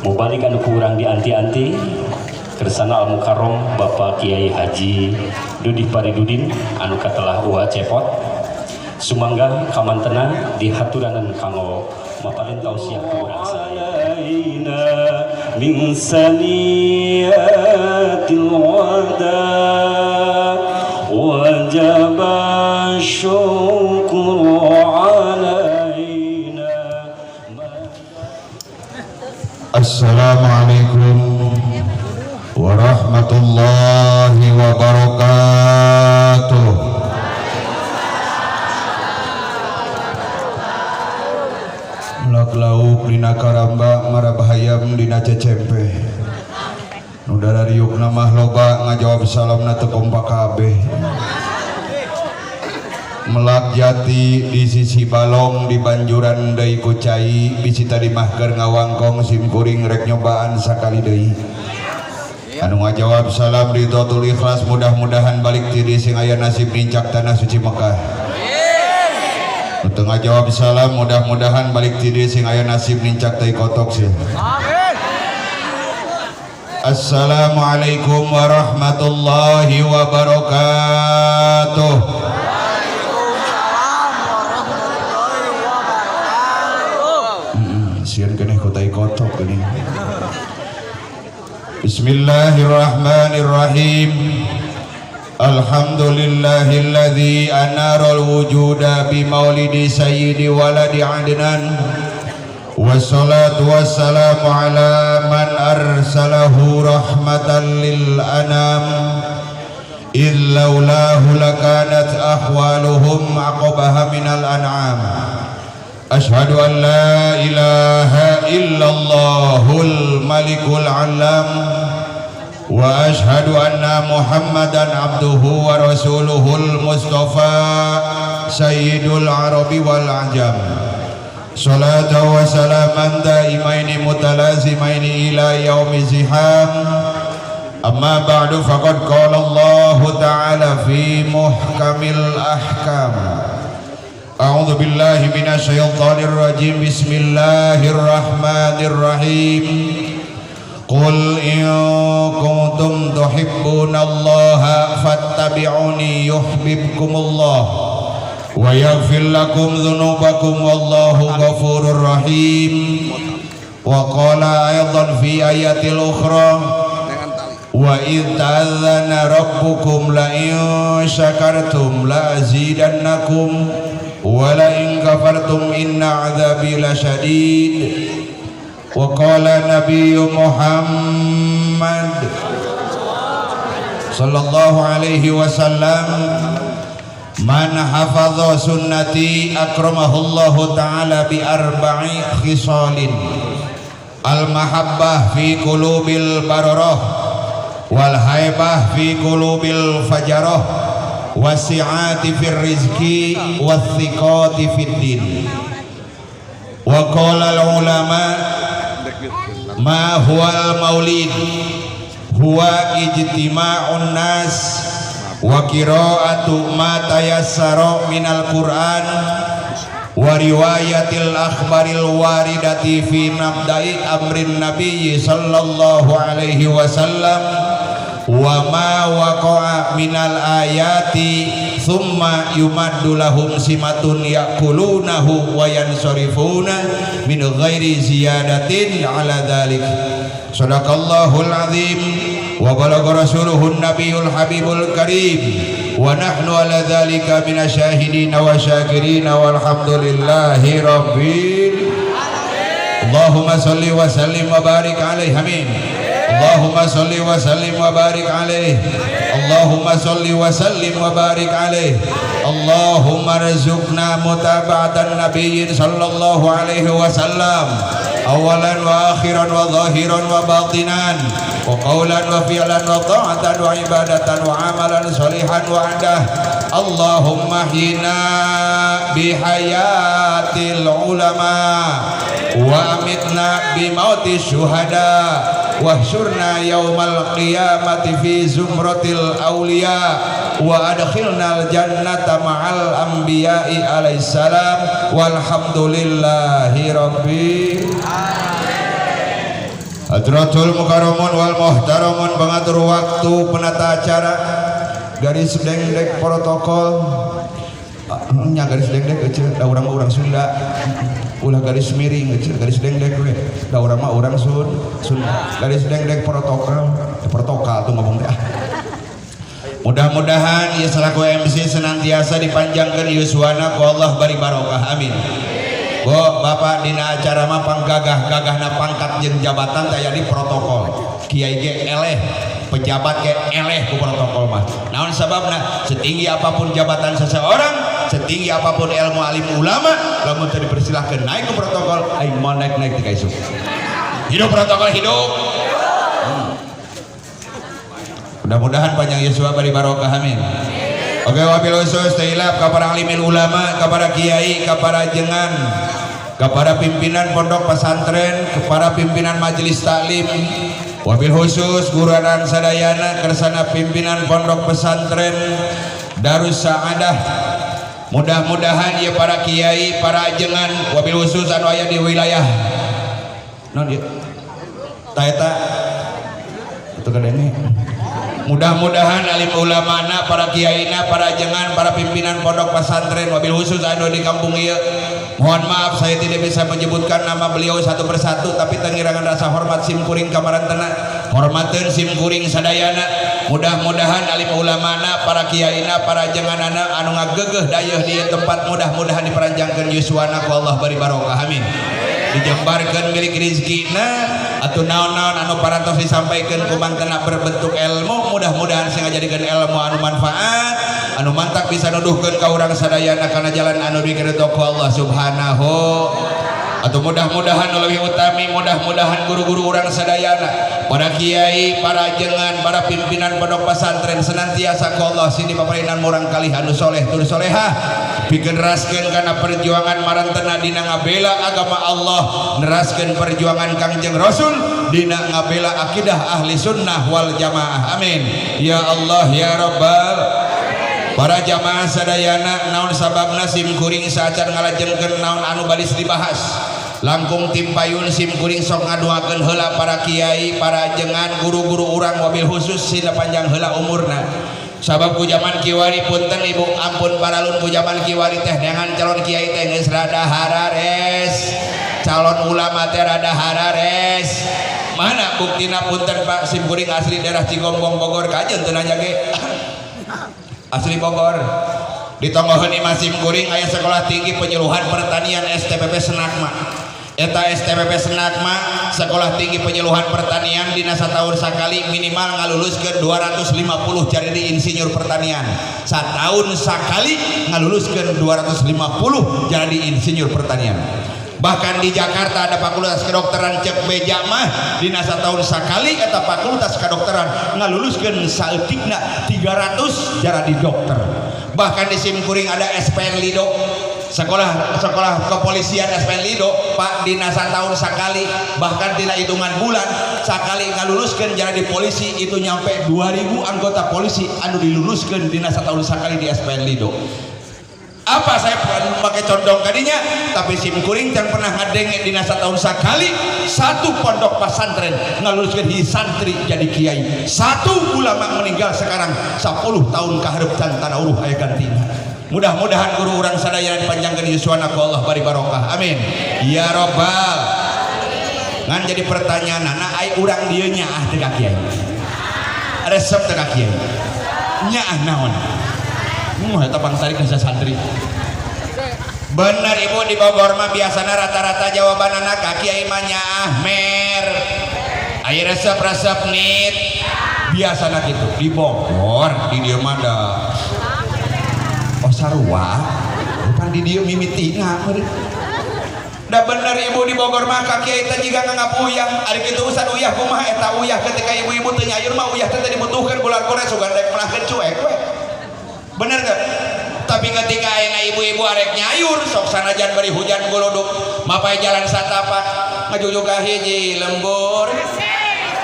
Mubalig anu kurang dianti-anti, kersana Al Mukarrom Bapak Kiai Haji Dudi Paridudin anu katelah Uwa Cepot. Sumangga kamantena dihaturanan kanggo mapalin tausiah ku urang sadaya. من ثنيات الوداع وجب الشكر علينا. Assalamualaikum warahmatullahi wabarakatuh. Melak lauk dina karamba, marabahayam dina cecempe. Nu darariukna mah loba, ngajawab salamna teu kompak kabeh. Melak jati di sisi balong di banjuran deui ku cai, bisi tadi mah keur ngawangkong, sim kuring rek nyobaan sakali deui. Anu ngajawab salam Ridhotul Ikhlas, mudah-mudahan balik ti dieu sing aya nasib nincak tanah suci Mekah. Nu teu ngajawab salam, mudah-mudahan balik ti dieu sing aya nasib nincak tai kotok sih. Assalamualaikum warahmatullahi wabarakatuh. Waalaikumsalam warahmatullahi wabarakatuh. Sieun keneh ku tai kotok geuning. Bismillahirrahmanirrahim. Alhamdulillahilladzi anaral wujuda bi maulidi sayyidi waladi Adnan. Wassalatu wassalamu ala man arsalahu rahmatan lil anam. Idh laulahu lakanat ahwaluhum aqbaha minal an'am. Ashhadu an la ilaha illallahul malikul alam wa ashhadu anna Muhammadan abduhu wa rasuluhul mustafa sayyidul arabi wal ajam. Salatan wa salaman daimaini mutalazimaini ila yaumi ziham. Amma ba'du, faqad qala Allahu ta'ala fi muhkamil ahkam. A'udzu billahi minasyaitonir rajim. Bismillahirrahmanirrahim. Qul in kuntum tuhibbunallaha fattabi'uni yuhibbukumullah wa yaghfir lakum dzunubakum wallahu ghafurur rahim. Wa qala aidan fi ayatil ukhra: wa idh ta'adzana rabbukum la in syakartum la azidannakum wa la in kafartum inna 'adzabi lasyadid. Wa qala nabiyyu Muhammad sallallahu alaihi wasallam: man hafadha sunnati akramahullahu ta'ala bi arba'i khisalin, al mahabbah fi qulubil bararah wal haibah fi qulubil fajarah wasi'ati fir rizqi wathiqati fid din. Wa qala al ulama: ma huwal maulid? Huwa ijtima'un nas wa qira'atu ma tayassara minal qur'an wa riwayatil akhbaril waridati fi mabda'i amrin nabiyyi sallallahu alaihi wasallam wa ma waqa'a minal ayati, thumma yumaddu lahum simatun yaqulunahu wa yansarifuna min ghairi ziyadatin ala dhalik. Sadaqallahul azim wa balagha rasuluhun nabiyul habibul karim wa nahnu ala dhalika minasyahidin wa syakirin walhamdulillahi rabbil. Allahumma salli wa sallim wa barik alaihi, amin. Allahumma salli wa sallim wa barik alaihi. Allahumma salli wa sallim wa barik alaihi. Allahumma rzuqna mutaba'atan nabiyyin sallallahu alaihi wasallam awalan wa akhiran wa zahiran wa batinan wa qawlan wa fi'lan wa ta'atan wa ibadatan wa amalan salihan wa adah. Allahumma ahyina bihayatil ulama wa amitna bimauti syuhada wahsyurna yaumal qiyamati fi zumratil awliya wa adkhilnal jannata ma'al anbiya'i alaihissalam walhamdulillahi rabbil. Hadratul mukarramun wal muhtaramun, pengatur waktu, penata acara, garis dengdek protokol. Ah, nya garis dengdek ece, da urang mah urang Sunda, ulah garis miring ece, garis dengdek we, da urang mah urang Sunda, garis dengdek protokol, eh, protokol tuh ngomong teh ah. Mudah-mudahan ya selaku MC senantiasa dipanjangkan yuswana ku Allah, bari barokah, amin. Bu, Bapak, dina acara mah panggagah-gagahna pangkat jeung jabatan teh di protokol. Kiai ge eleh, pejabat ge eleh ku protokol mah. Naon sababna? Setinggi apapun jabatan seseorang, setinggi apapun ilmu alim ulama, lamun teu dipersilahkeun naik ke protokol, aing mau naik-naik ti isuk. Hidup protokol, hidup. Mudah-mudahan panjang yuswa bari barokah, amin. Oke, wabil khusus teu hilap ka para alimil ulama, kepada kiai, kepada jengan, kepada pimpinan pondok pesantren, kepada pimpinan majelis taklim, wabil khusus guru dan sadayana, kersana pimpinan pondok pesantren Darus Saadah. Mudah-mudahan ya para kiai, para ajengan, wabil khusus anu aya di wilayah non ieu ta eta itu kadenge. Mudah-mudahan alim ulamana, para kiaina, para ajengan, para pimpinan pondok pesantren, wabil khusus anu di kampung ieu. Mohon maaf saya tidak bisa menyebutkan nama beliau satu persatu, tapi tengirangan rasa hormat sim kuring kamarantena, hormateun sim kuring sadayana. Mudah-mudahan alim ulamana, para kiaina, para ajenganana anu ngagegeh dayeuh di tempat, mudah-mudahan diperanjangkeun yuswana ku Allah bari barokah, amin. Dijembarkeun milik rizkina atau naon-naon anu parantos disampaikan ku mantena berbentuk ilmu, mudah-mudahan sing ngajadikeun ilmu anu manfaat, anu mantak bisa nuduhkeun ka urang sadayana kana jalan anu dikeridho ku Allah Subhanahu. Atau mudah-mudahan lebih utami, mudah-mudahan guru-guru urang sadayana, para kiai, para jengan, para pimpinan pondok pesantren senantiasa ku Allah sini paparinan murang kalih anu soleh tur solehah, pikeun neraskeun kana perjuangan marantena dina ngabela agama Allah, neraskeun perjuangan Kangjeng Rasul dina ngabela akidah ahli sunnah wal jamaah, amin ya Allah ya rabbal. Para jamaah sadayana, naon sababna sim kuring saacan ngalajengkeun naon anu baris dibahas, langkung timpayun sim kuring sok ngaduakeun heula para kiai, para ajengan, guru-guru urang, wabil khusus sina panjang heula umurna. Sabab ku zaman kiwari, punten ibu, ampun paralun, ku zaman kiwari teh dengan calon kiai teh geus rada harares, calon ulama teh rada harares. Mana buktina? Punten Pak, sim kuring asli daerah Cigombong, Bogor. Kajeun teu nanya ge asli Bogor. Di tonggoheun imah sim kuring aya sekolah tinggi penyuluhan pertanian, STPP Senakma. Eta STPP Senakma, sekolah tinggi penyuluhan pertanian, dina satahun sakali minimal ngaluluskeun 250 jadi insinyur pertanian. Satahun sakali ngaluluskeun 250 jadi insinyur pertanian. Bahkan di Jakarta ada fakultas kedokteran, cek beja mah dina satahun sakali eta fakultas kedokteran ngaluluskeun saeutikna 300 jadi dokter. Bahkan di Simkuring ada SPN Lido, sekolah sekolah kepolisian SPN Lido, Pak, dina satahun sakali, bahkan tidak hitungan bulan sakali ngaluluskeun jadi polisi itu nyampe 2000 anggota polisi anu diluluskeun dina satahun sakali di SPN Lido. Apa saya pakai condong kadinya, tapi sim kuring can pernah ngadenge dina satahun sakali satu pondok pesantren ngaluluskeun hiji santri jadi kiai. Satu ulama meninggal sekarang 10 tahun kaharep can tanah uruh aya gantina. Mudah-mudahan guru urang sadaya dipanjangkeun yuswana ku Allah bari barokah, amin ya robbal. Ngan jadi pertanyaan anak ai urang dieu nyaah teu ka kiai, resep teu ka kiai, nyaah naon? Eta bangsa ka santri. Bener ibu, di Bogor mah biasana rata-rata jawaban anak ka kiai mah nyaah mer aya resep-resep nit, biasana gitu di Bogor. Di dieu mah da oh sarua, bukan di dieu mimitina. Da bener ibu, di Bogor mah ka kiai teh jiga nganggap uyah. Ari kitu urusan uyah kumaha eta uyah? Ketika ibu-ibu teu nyayur mah uyah teh dibutuhkeun bulan kore, sugan rek melahkeun cuek we. Bener gak? Tapi ketika ayeuna ibu-ibu arek nyayur sok sanajan bari hujan guluduk mapai jalan satapak ngajujuk ka hiji lembur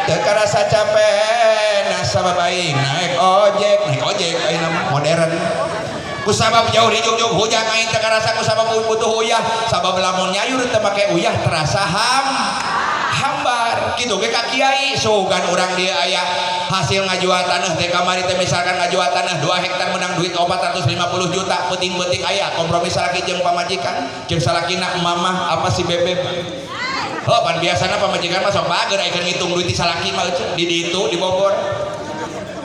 teu karasa capek. Nah, sabab aing naik ojek, naik ojek ayeuna mah modern, kusabab jauh dijugjug hujan aing teu karasa, kusabab butuh uyah. Sabab lamun nyayur teu make uyah terasa hambar. Kitu ge ka kiai, sugan urang dieu aya hasil ngajual tanah teh kamari teh, misalkan ngajual tanah 2 hektar menang duit 450 juta, peuting-peuting aya kompromi salaki jeung pamajikan, jeung salakina, "Mamah, apa si bebeb?" Oh, pan biasana pamajikan mah sok bager aya ngitung duit di salaki mah di ditu di Bogor.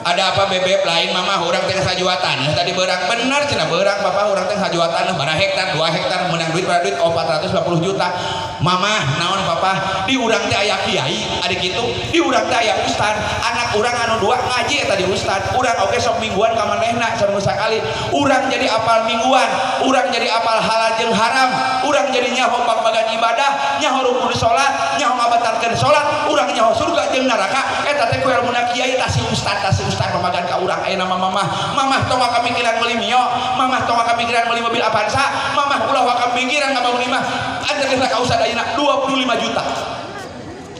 "Ada apa, bebeb?" "Lain, Mama, urang teh ngajual tanah tadi beurang." "Bener," cenah, "beurang, Papa, urang teh ngajual tanah bara hektar, 2 hektar menang duit bara duit 450 juta." "Mama, naon, Papa?" "Di urang teh aya kiai ari kitu, di urang teh aya ustad, anak urang anu dua ngaji eta di ustad, urang oge sok mingguan ka manehna saminggu sakali, urang jadi apal mingguan, urang jadi apal halal jeung haram, urang jadi nyaho bag-bagan ibadah, nyaho rukun salat, nyaho ngabatalkeun salat, urang nyaho surga jeung neraka, eta teh ku ilmuna kiai, tah si ustad, tah si ustad mamagan ka urang. Ayeuna mah mamah, mamah tong kamikiran meuli Mio, mamah tong kamikiran meuli mobil Avanza, mamah ulah kamikiran ngabangun imah, anterkeun ka ustad ayeuna 25 juta."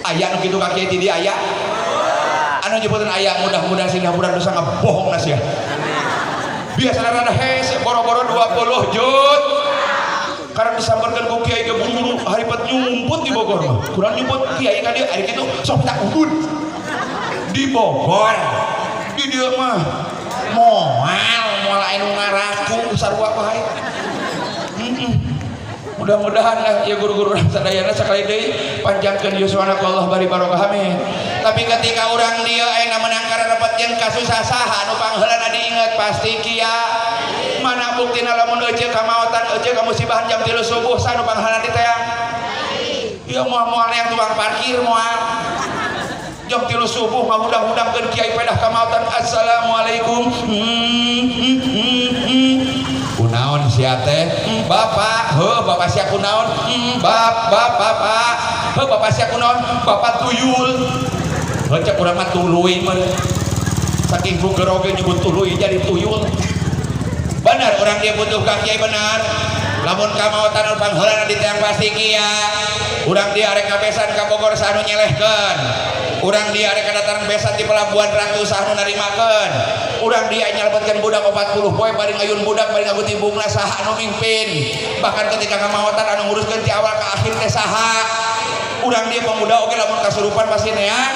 Aya nu kitu ka kiai ti dieu? Aya anu nyebutan aya? Mudah-mudahan sing hapuran dosa ngabohong sia. Biasana rada hese, boro-boro 20 juta, karena disambarkan ku kiai ke buru-buru haripet nyumput di Bogor mah kurang nyumput kiai ka dieu ari kitu sok tak udud di Bogor. Di dieu mah moal moal anu ngaraku sarua wae. Mudah-mudahan lah ya guru-guru sadayana sakali deui panjangkeun yuswana ku Allah, bari barokah, amin. Tapi ketika urang dieu ayeuna menang kararepet jeung kasusah, saha anu pangheulana diinget? Pasti kia. Mana buktina? Lamun euceu kamaotan, euceu kamusibahan jam 3 subuh, saha anu pangheulana diteang? Ya moal-moal yang tukang parkir, moal. Jam 3 subuh ngahudang-hudangkeun kiai pedah kamaotan, "Assalamualaikum." "Kunaon sia teh?" "Bapak." "Heuh, bapak sia kunaon?" "Bap bap bapak." "Heuh, bapak sia kunaon?" "Bapak tuyul." Heuh, cek urang mah tuluy mah. Saking buger oge nyebut tuluy jadi tuyul. Benar urang dieu butuh ka kiai, benar. Lamun kamaotan anu pangheulana diteang pasti kia. Urang dieu arek kabesan ka Bogor, saha nu nyelehkeun? Urang dieu arek kadatangan besan di Pelabuhan Ratu, saha nu narimakeun? Urang dieu nyalametkeun budak 40 poe bari ngayun budak bari ngagutibungna, saha anu mimpin? Bahkan ketika kamaotan anu nguruskeun ti awal ka akhir teh saha? Urang dieu pemuda oge lamun kasurupan pasti neang,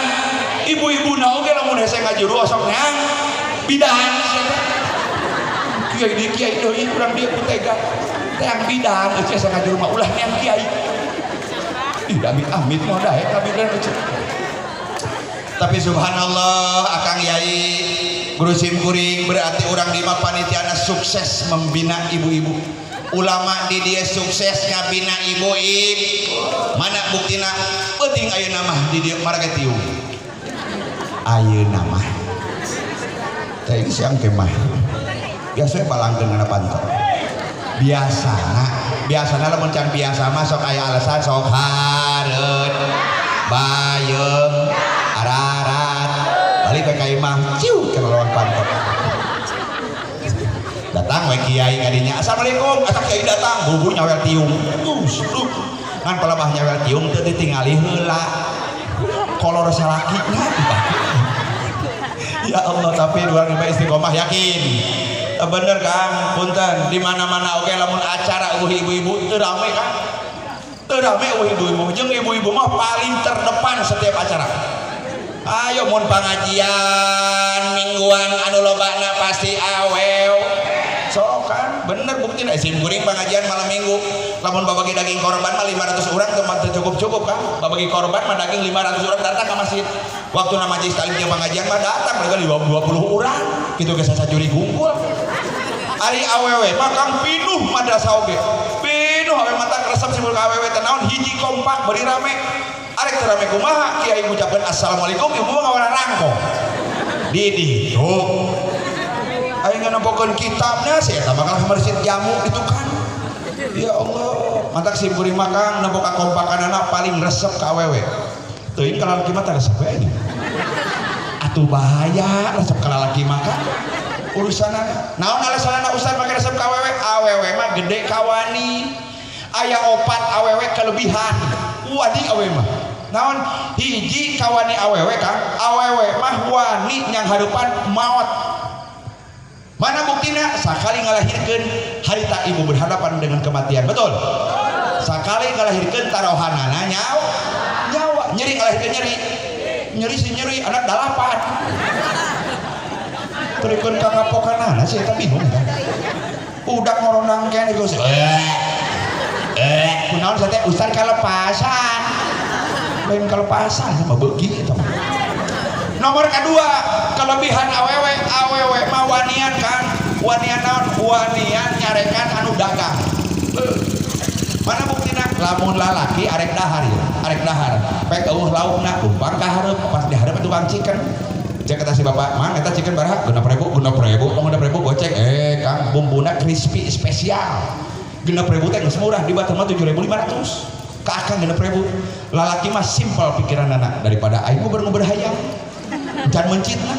ibu-ibuna oge lamun hese ngajuru osok neang bidan. Kiai di kiai deui, urang dieu ku tega teang bidan, euceu hese ngajuru mah ulah neang kiai. Ih, amit amit mau daek ka bidan euceu. Tapi subhanallah, akang yai guru sim kuring, berarti urang di mah panitiana sukses membina ibu-ibu, ulama di dia sukses ngabina ibu-ibu. Mana buktina? Penting ayeuna mah di dieu marga tiung ayeuna mah teh siang kemah biasa balangkeun kana panto. Biasana biasana lamun can biasa mah sok aya alasan, sok hareun bayeung ararat balik we ka imah, ciu kana lawang panto. Datang we kiai kadinya, "Assalamualaikum." Asa kiai datang buru-buru nyawel tiung dus duh ngan palebah nyawel tiung teu ditingali heula, kolor salakina dibagi. Ya Allah, tapi dua ribu istiqomah yakin. Bener Kang, punten, di mana-mana oke lamun acara eueuh ibu-ibu teu rame kan, teu rame eueuh ibu-ibu. Jeung ibu-ibu mah paling terdepan setiap acara. Ayo mun pengajian mingguan anu lobana pasti awew. Sok kan bener buktina sim kuring pengajian malam minggu lamun babagi daging korban mah 500 orang teu cukup-cukup kan. Babagi korban mah daging 500 orang datang ke masjid, waktu nama majlis taklim jeung pengajian mah datang mereka 20 orang gitu ke sasajuri gungkul. Ari awewe mah kang pinuh madrasah oge pinuh awewe, mata resep simpul ka awewe teh naon, hiji kompak beri rame. Arek teu rame kumaha, kiai ngucapkeun assalamualaikum, ibu mah ngawarah rangkong di ditu. Aing nempokeun kitabna si eta mah kalah meresit jamu itu kan. Ya Allah, mantak sim kuring mah kang nempo kakompakanana paling resep ka awewe. Teuing ka lalaki mah teh resep we nya atuh, bahaya resep ka lalaki mah kan urusanana. Naon alasanana ustaz make resep ka awewe? Awewe mah gede kawani. Aya opat awewe kelebihan wani awewe mah. Naon? Hiji kawani awewe kang, awewe mah wani yang hareupan maot. Mana buktina? Sakali ngalahirkeun harita ibu berhadapan dengan kematian, betul? Sakali ngalahirkeun tarohanana nyawa nyawa. Nyeri ngalahirkeun nyeri. Nyeri si nyeri anak dalapan. Terikeun ka kapokanana sih eta bingung eta. Udah ngorondang kene geus. Kunaon sate ustad kalepasan. Lain kalepasan sama beuki eta mah. Nomor kedua, kelebihan awewe, awewe mah wanian kan. Wanian naon? Wanian nyarekan anu dagang. Mana buktina? Lamun lalaki arek dahar ya, arek dahar. Pek eueuh laukna tumpang ka hareup, pas di hareup tukang chicken. Cek kata si bapak, "Mang eta chicken baraha? 6.000, 6.000, tong 6.000 goceng." Kang, bumbuna crispy spesial. 6.000 teh geus murah, di Batam mah 7.500. Ka akang 6.000. Lalaki mah simpel pikiranana daripada aing nguber-nguber hayam. Encan mencitna,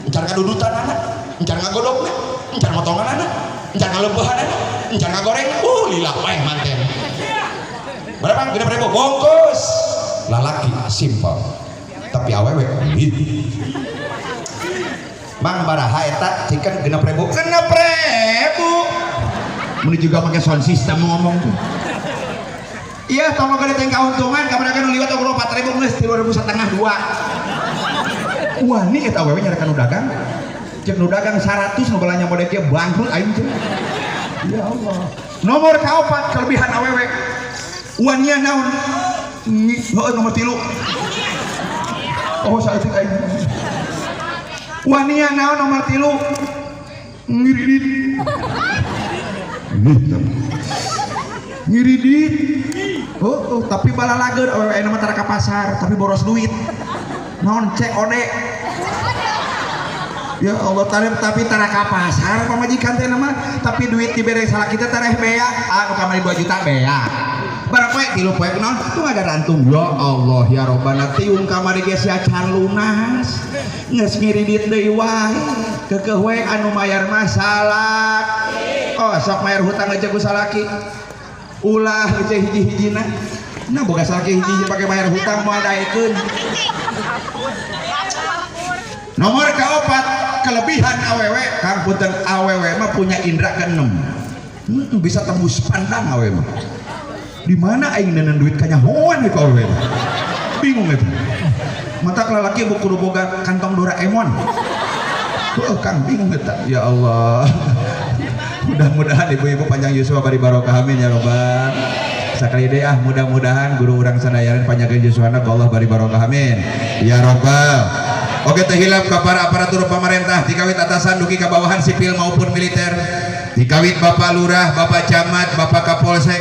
encan kadudutanana, encan ngagodogna, encan motonganana, encan ngaleumpeuhanana, encan ngagoreng. Lila wae manten. Berapa? 6.000 bungkus. Lalaki simpel. Tapi awewe ih. Mang baraha eta chicken 6.000. 6.000. Mun juga make sound system ngomong tuh. Iya, tong gede teh kauntungan kamari kan liwat 4.000 geus 3.500 dua. Wah, ini eta awewe nyarekan nu dagang. Cek nu dagang 100 nu balanja mode kieu bangkrut aing teh. Ya Allah. Nomor kaopat kelebihan awewe. Wania naon? Heueuh nomor 3. Oh, saeutik aing. Wania naon nomor 3? Ngiridit. Ngiridit. Oh, tapi balalageun awewe ayeuna mah tara ka pasar, tapi boros duit. Naon COD. Ya Allah, tapi tara ka pasar pamajikan teh mah, tapi duit dibere salaki teh tareh bea, anu kamari 2 juta bea. Barang poe 3 poe naon tuh ada rantung. Ya Allah ya Robbana tiung kamari ge sia can lunas. Geus ngiridit deui wae. Keukeuh we anu mayar mah salaki. Oh, sok mayar hutang aja ku salaki. Ulah geus hiji-hijina. Nah boga salaki hiji-hiji pake bayar hutang moal daekeun. Nomor keempat, kelebihan awewe, Kang punten awewe mah punya indra keenam. Bisa tembus pandang awewe mah. Di mana aing neuneu duit kanyahoan ieu awewe mah. Bingung eta. Mata lalaki kudu boga kantong Doraemon. Heuh Kang bingung eta. Ya Allah. Mudah-mudahan ibu-ibu panjang yuswa bari barokah amin ya robbal. Sakali deui ah mudah-mudahan guru urang sadayaran panjangkeun yuswana ku Allah bari barokah amin ya robbal. Oke teh hilap ka para aparatur pemerintah dikawit atasan dugi ka bawahan sipil maupun militer, dikawit Bapak Lurah, Bapak Camat, Bapak Kapolsek,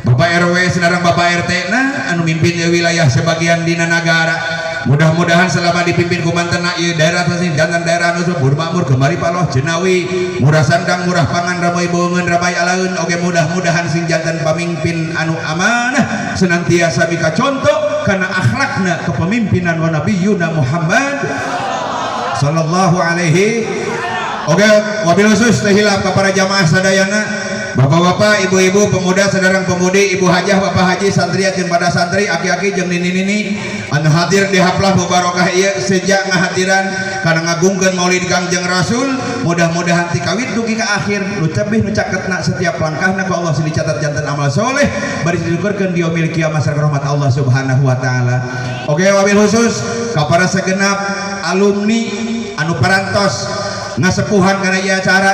Bapak RW sareng Bapak RT na anu mimpin wilayah sebagian dina nagara. Mudah-mudahan selama dipimpin ku mantena ieu daerah sing jantan daerah anu subur makmur gemari paloh jenawi murah sandang murah pangan ramai beungeun ramai alaeun. Oke mudah-mudahan sing jantan pamimpin anu amanah senantiasa mika contoh karena akhlakna kepemimpinan wa nabiyuna Muhammad sallallahu alaihi. Oke wabil khusus teh hilap ka para jamaah sadayana, bapak-bapak, ibu-ibu, pemuda, saudara pemudi, ibu hajah, bapak haji, santri jeung pada santri, aki-aki jeung nini-nini anu hadir di haflah mubarokah ieu sejak ngahadiran kana ngagungkeun Maulid Kangjeng Rasul. Mudah-mudahan tikawit dugi ka akhir nu tebih nu caketna setiap langkahna ku Allah sing dicatat janten amal soleh bari disyukurkeun di yaumil kiamah sareng rahmat Allah Subhanahu wa taala. Oke wabil khusus ka para segenap alumni anu parantos ngasepuhan kana ieu acara,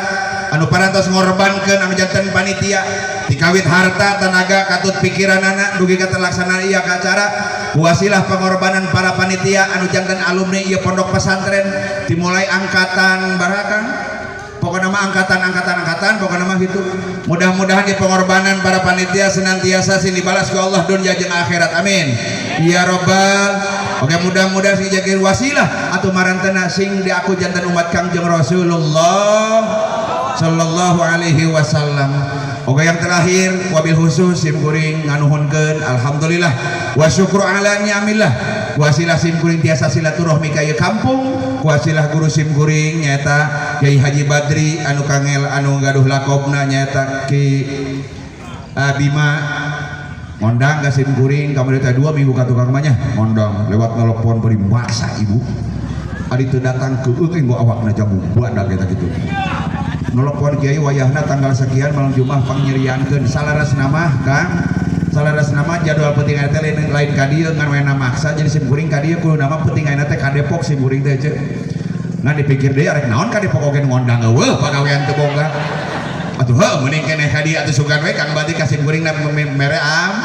anu parantos ngorbankeun anu janten panitia dikawit harta tenaga katut pikiranana dugi ka terlaksana ieu acara wasilah pengorbanan para panitia anu janten alumni ieu pondok pesantren dimulai angkatan barakan pokokna mah angkatan angkatan pokokna mah gitu. Mudah-mudahan di pengorbanan para panitia senantiasa sing dibalas ku Allah dunya jeung akhirat amin ya robbal. Oke mudah-mudahan sing jadi wasilah atau marantena sing diaku janten umat Kangjeng Rasulullah sallallahu alaihi wasallam. Oke yang terakhir wabil khusus sim kuring nganuhunkeun alhamdulillah wa syukru ala ni'amillah wasilah sim kuring tiasa silaturahmi ka ieu kampung wasilah guru sim kuring nyaeta Kiai Haji Badri anu kangel anu gaduh lakobna nyaeta Ki Bima ngondang ka sim kuring kamari teh 2 minggu ka tukang mah nya ngondang lewat nelpon bari maksa ibu ari teu datang keueung enggo awakna jamu buandak eta kitu. Nelpon kiai wayahna tanggal sekian malam Jumat pangnyeriankeun salaras nama Kang Salaras nama jadwal penting ayeuna teh lain lain ka dieu ngan we maksa jadi sim kuring ka dieu kudu nama penting ayeuna teh ka Depok sim kuring teh ceu. Ngan dipikir deui arek naon ka Depok oge ngondang eueuh pagawean teu boga. Atuh heuh mending keneh ka dieu atuh sugan we Kang Bati ka sim kuring na mere am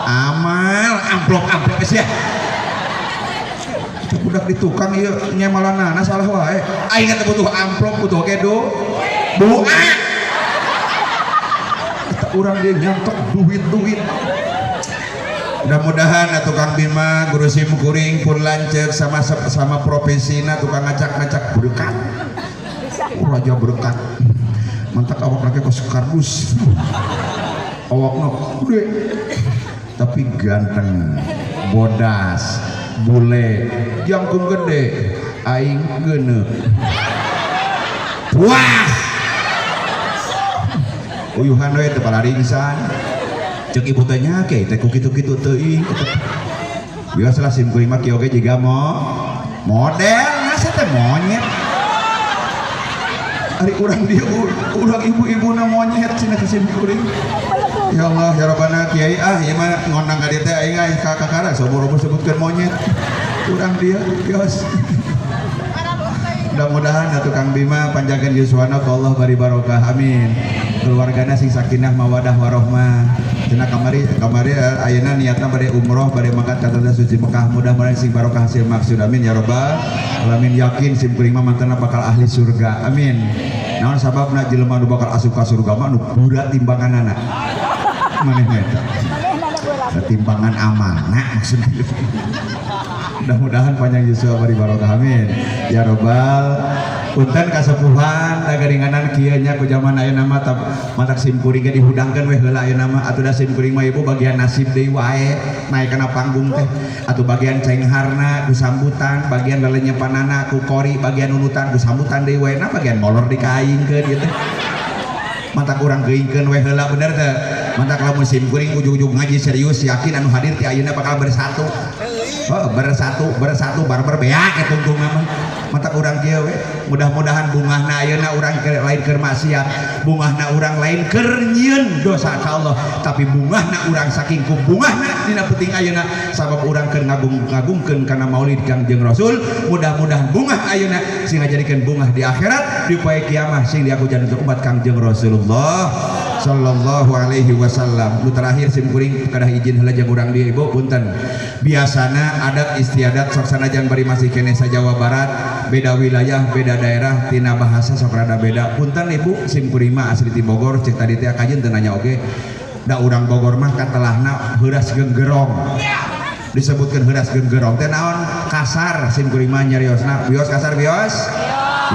amal amplop-amplop geus ya. Budak di tukang ieu nyemalanana salah wae. Aing teh butuh amplop butuh oge do. Doa. Eta urang dia nyantok duit-duit. Mudah-mudahan atuh Kang Bima guru sim kuring pun lanceuk sama sama profesina tukang ngacak-ngacak berkat. Oh, raja berkat. Mantak awak lagi kos kardus. Awakna gede. Tapi ganteng, bodas, bule, jangkung gede, aing geuneuh. Puas. Uyuhan we teu palaringsan. Cek ibu teh nya ke teh ku kitu-kitu teuing. Biasalah sim kuring mah kieu oge jiga mo model ngasa teh monyet. Ari urang dieu urang ibu-ibuna monyet cenah ka sim kuring. Ya Allah ya Rabbana kiai ah ieu mah ngondang ka dieu teh aing ah ka kakara soboro sebutkeun monyet. Urang dieu bios. Mudah-mudahan atuh Kang Bima panjangkeun yuswana ku Allah bari barokah amin. Keluargana sing sakinah mawadah warohmah. Cenah kamari kamari ayeuna niatna bade umroh bade mangkat ka tanah suci Mekah mudah-mudahan sing barokah hasil maksud amin ya rabbal alamin. Yakin sim kuring mah mantena bakal ahli surga amin. Naon sababna jelema nu bakal asup ka surga mah nu berat timbanganana. Maneh eta. Timbangan amanah maksudna. Mudah-mudahan panjang yuswa bari barokah amin ya robbal. Punten kasepuhan dagaringanan kieu nya ku zaman ayeuna mah matak sim kuring ge dihudangkeun we heula ayeuna mah atuh da sim kuring mah ibu bagian nasib deui wae naik kana panggung teh atuh bagian cengharna ku sambutan bagian lelenyepanana ku kori bagian nunutan ku sambutan deui wae na bagian molor dikaingkeun ieu teh matak urang geuingkeun we heula bener teu matak lamun sim kuring ujug-ujug ngaji serius yakin anu hadir ti ayeuna bakal bersatu. Oh, bersatu bersatu barbar beak eta tungtungna mah matak urang kieu we mudah-mudahan bungahna ayeuna urang lain keur maksiat bungahna urang lain keur nyieun dosa ka Allah tapi bungahna urang saking ku bungahna dina penting ayeuna sabab urang keur ngagung-ngagungkeun kana maulid Kangjeng Rasul mudah-mudahan bungah ayeuna sing ngajadikeun bungah di akhirat di poe kiamah sing diaku untuk umat Kangjeng Rasulullah sallallahu alaihi wasallam. Nu terakhir sim kuring kedah izin heula jeung urang dieu ibu punten. Biasana adat istiadat sok sanajan bari masih keneh sa Jawa Barat beda wilayah beda daerah tina bahasa sok rada beda. Punten ibu sim kuring mah asli ti Bogor cek tadi teh kajeun teu nanya oge da urang Bogor mah katelahna heuras genggerong. Disebutkeun heuras genggerong teh naon kasar sim kuring mah nyariosna wios kasar wios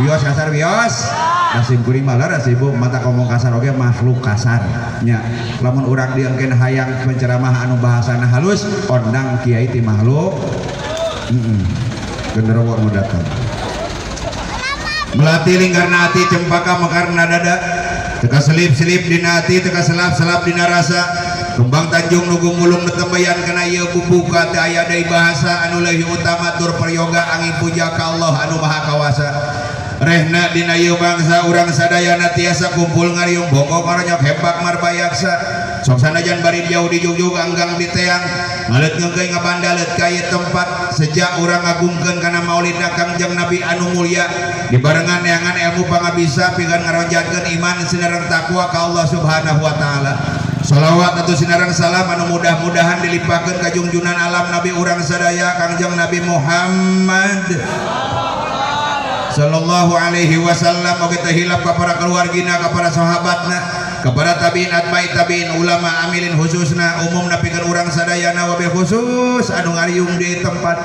wios kasar wios. Nah sim kuring mah leres ibu mata ngomong kasar oge makhluk kasar nya lamun urang dieu engke hayang penceramah anu bahasana halus ondang kiai ti makhluk genderuwo nu datang melati lingkarna hati cempaka mekarna dada teka selip-selip dina hati teka selap-selap dina rasa kembang tanjung nu gumulung nu tembayan kana ieu bubuka teu aya deui bahasa anu leuwih utama tur peryoga angin puja ka Allah anu maha kawasa rehna dina ieu bangsa urang sadayana tiasa kumpul ngariung bongkok maronyok hebat marbayaksa sok sanajan bari jauh di jugjug anggang di teang ngaleut ngeungkeun ngabandaleut ka ieu tempat sejak urang ngagungkeun kana maulidna Kangjeng Nabi anu mulia dibarengan neangan ilmu pangabisa pikeun ngaronjatkeun iman sinareng takwa ka Allah Subhanahu wa taala. Salawat atau sinareng salam anu mudah-mudahan dilimpahkeun ka junjunan alam Nabi urang sadaya Kangjeng Nabi Muhammad sallallahu alaihi wasallam oge teu hilap ka para keluargina ka para sahabatna ka para tabiin atbai tabiin ulama amilin khususna umumna pikeun urang sadayana wabil khusus anu ngariung di tempat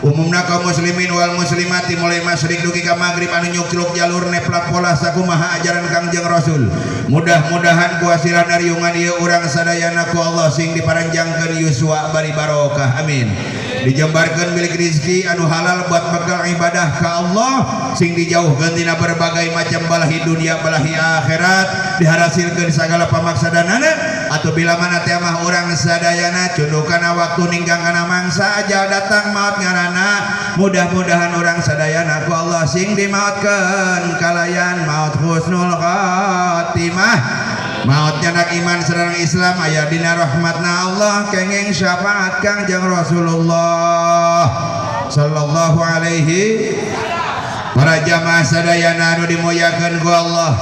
umumna kaum muslimin wal muslimati mulai masyrik dugi ka magrib anu nyukcluk jalur neplak pola sakumaha ajaran Kangjeng Rasul mudah-mudahan ku hasilna riungan ieu urang sadayana ku Allah sing diparanjangkeun yuswa bari barokah amin. Dijembarkeun milik rizki anu halal buat bekal ibadah ka Allah sing dijauhkeun tina berbagai macam balahi dunia balahi akhirat diharasilkeun sagala pamaksadanana atau bila mana teh mah urang sadayana cundukana waktu ninggang kana mangsa ajal datang maut ngaranna mudah-mudahan urang sadayana ku Allah sing dimautkeun kalayan maut husnul khatimah. Maot nyandak iman sareng Islam aya dina rahmatna Allah, kenging syafaat Kangjeng Rasulullah sallallahu alaihi. Para jamaah sadayana anu dimuliakeun ku Allah,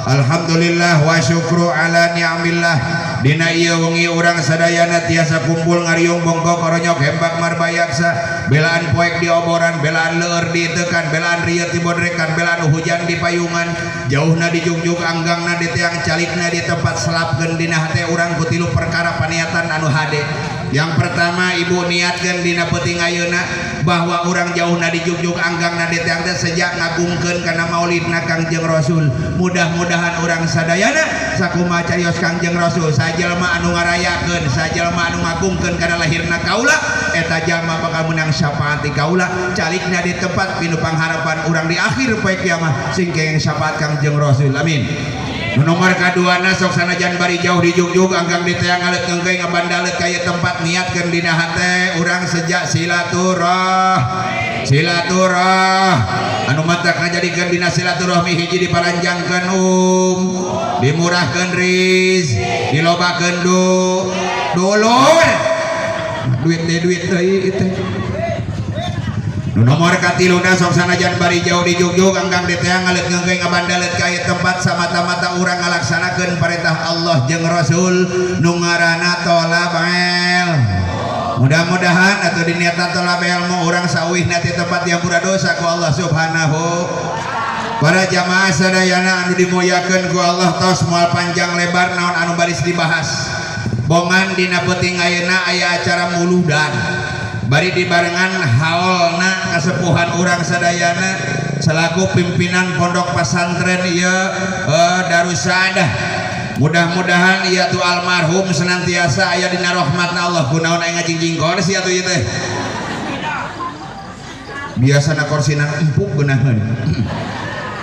alhamdulillah wa syukru ala ni'amillah, dina ieu wengi urang sadayana tiasa kumpul ngariung bongkok koronyok hembak marbayaksa, belaan poek dioboran, belaan leur ditekan, belaan rieu dibodrekan, belaan hujan di payungan, jauhna dijugjug, anggangna diteang, calikna di tempat. Selapkeun dina hate urang ku tilu perkara paniatan anu hade. Yang pertama, ibu niatkeun dina peuting ayeuna bahwa urang jauhna dijugjug, anggangna diteang teh sejak ngagungkeun kana maulidna Kangjeng Rasul. Mudah-mudahan urang sadayana sakumaha carios Kangjeng Rasul, sajalma anu ngarayakeun, sajalma anu ngagungkeun kana lahirna kaula, eta jalma bakal menang syafaat ti kaula. Calikna di tempat pinu pangharapan urang di akhir poe kiamah sing kenging syafaat Kangjeng Rasul, amin. Nu nomor kaduana, sok sanajan bari jauh dijugjug, anggang diteang, alet ngengkeuy ngabandalet kaya tempat, niatkeun dina hate urang sejak silaturah silaturah anu matak ngajadikeun dina silaturahmi hiji diparanjangkeun dimurahkeun riz, dilobakeun dulur, duit teh duit deui teh. Nu nomor katiluna, sok sanajan bari jauh dijugjug, anggang diteang, alet ngeungkeun ngabandalet ka ieu tempat, samata-mata urang ngalaksanakeun perintah Allah jeung Rasul nu ngaranna tolab ilmu. Mudah-mudahan atau diniatan tolab ilmu urang sauwihna ti tempat diampura dosa ku Allah Subhanahu. Para jamaah sadayana anu dimuliakeun ku Allah, tos moal panjang lebar naon anu baris dibahas. Bongan dina peuting ayeuna aya acara muludan bari dibarengan haolna kasepuhan urang sadayana selaku pimpinan pondok pesantren ieu Darussaadah. Mudah-mudahan ieu tuh almarhum senantiasa aya dina rahmatna Allah. Kunaon aya ngajingjing kursi atuh ieu teh? Biasana korsinan empuk geunaheun.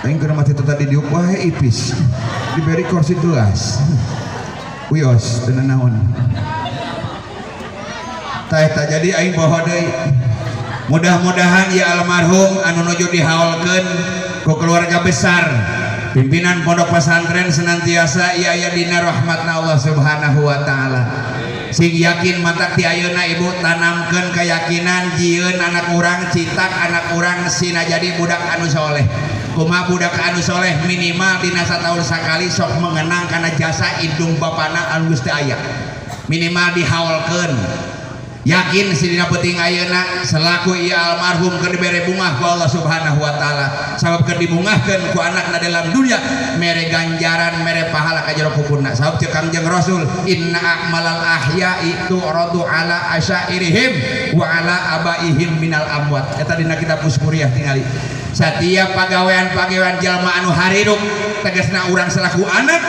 Aing keur mati tadi diuk wae ipis, diberi kursi tuas, wios teu naon. Tah, eta jadi aing poho deui. Mudah-mudahan ya almarhum anu nuju dihaolkeun ku keluarga besar pimpinan pondok pesantren senantiasa ieu aya dina rahmatna Allah Subhanahu wa taala. Sing yakin, matak ti ayeuna ibu tanamkeun keyakinan, jieun anak urang, citak anak urang sina jadi budak anu soleh. Kumaha budak anu soleh? Minimal dina sataun sakali sok mengenang kana jasa indung bapana anu geus teu aya, minimal dihaolkeun. Yakin si dina peuting ayeuna selaku ieu almarhum keur dibere bungah ku Allah Subhanahu wa taala, sabab keur dibungahkeun ku anakna dalam dunia, mere ganjaran, mere pahala ka jero kuburna. Sabab ceuk Kangjeng Rasul, inna a'malal ahya'i tu'radu ala asyairihim wa ala abaihim minal amwat. Eta dina kitab Muspuriyah tingali. Setiap pagawean-pagawean jalma anu harirup, tegasna urang selaku anak,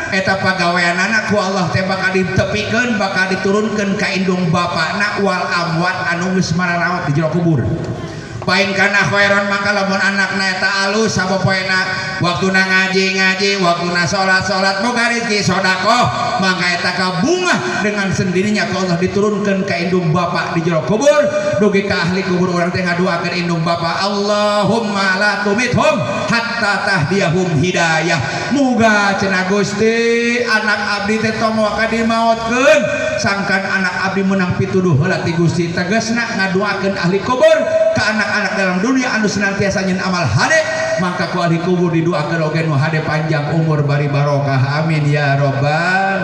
eta pagawean anak ku Allah teh bakal ditepikeun, bakal diturunkeun ka indung bapakna wal amwat anu geus mararawat di jero kubur. Pain kana khairon, maka lamun anakna eta alus, sapopoena waktuna ngaji-ngaji, waktuna salat-salat, boga rezeki sedekah, maka eta kabungah dengan sendirinya ku Allah diturunkan ka indung bapak di jero kubur, dugi ka ahli kubur urang teh ngadoakeun indung bapak, Allahumma la tumithum hatta tahdiyahum hidayah. Muga cenah Gusti anak abdi teh tong waka dimaotkeun sangkan anak abdi menang pituduh heula ti Gusti. Tegasna ngadoakeun ahli kubur ke anak-anak dalam dunia anu senantiasa nyen amal hade, maka ku ahli kubur didoakeun oge nu hade, panjang umur bari barokah, amin ya robbal.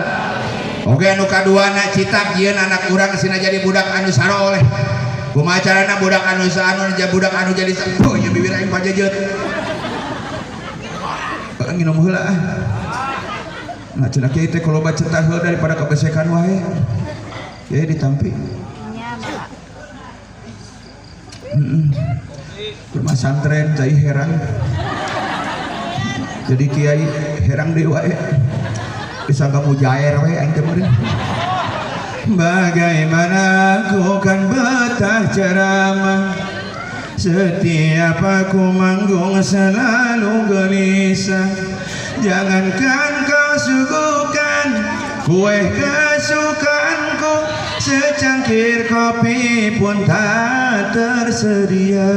Oge anu kaduana, citak jieun anak urang sina jadi budak anu saroleh. Kumaha carana budak anu anu budak anu jadi, oh nya bibir aing pajejeut. Nginum heula ah. Nah, cenah kiai teh kalau baca heula daripada kebesekan wae. Kiai ditampi. Nya, Pak. Rumah santren cai herang. Jadi kiai herang deui wae. Disangka mujair we aing teh meureun. Bagaimana aku kan betah ceramah, setiap aku manggung selalu gelisah. Jangankan kau suguhkan kue kesukaanku, secangkir kopi pun tak tersedia.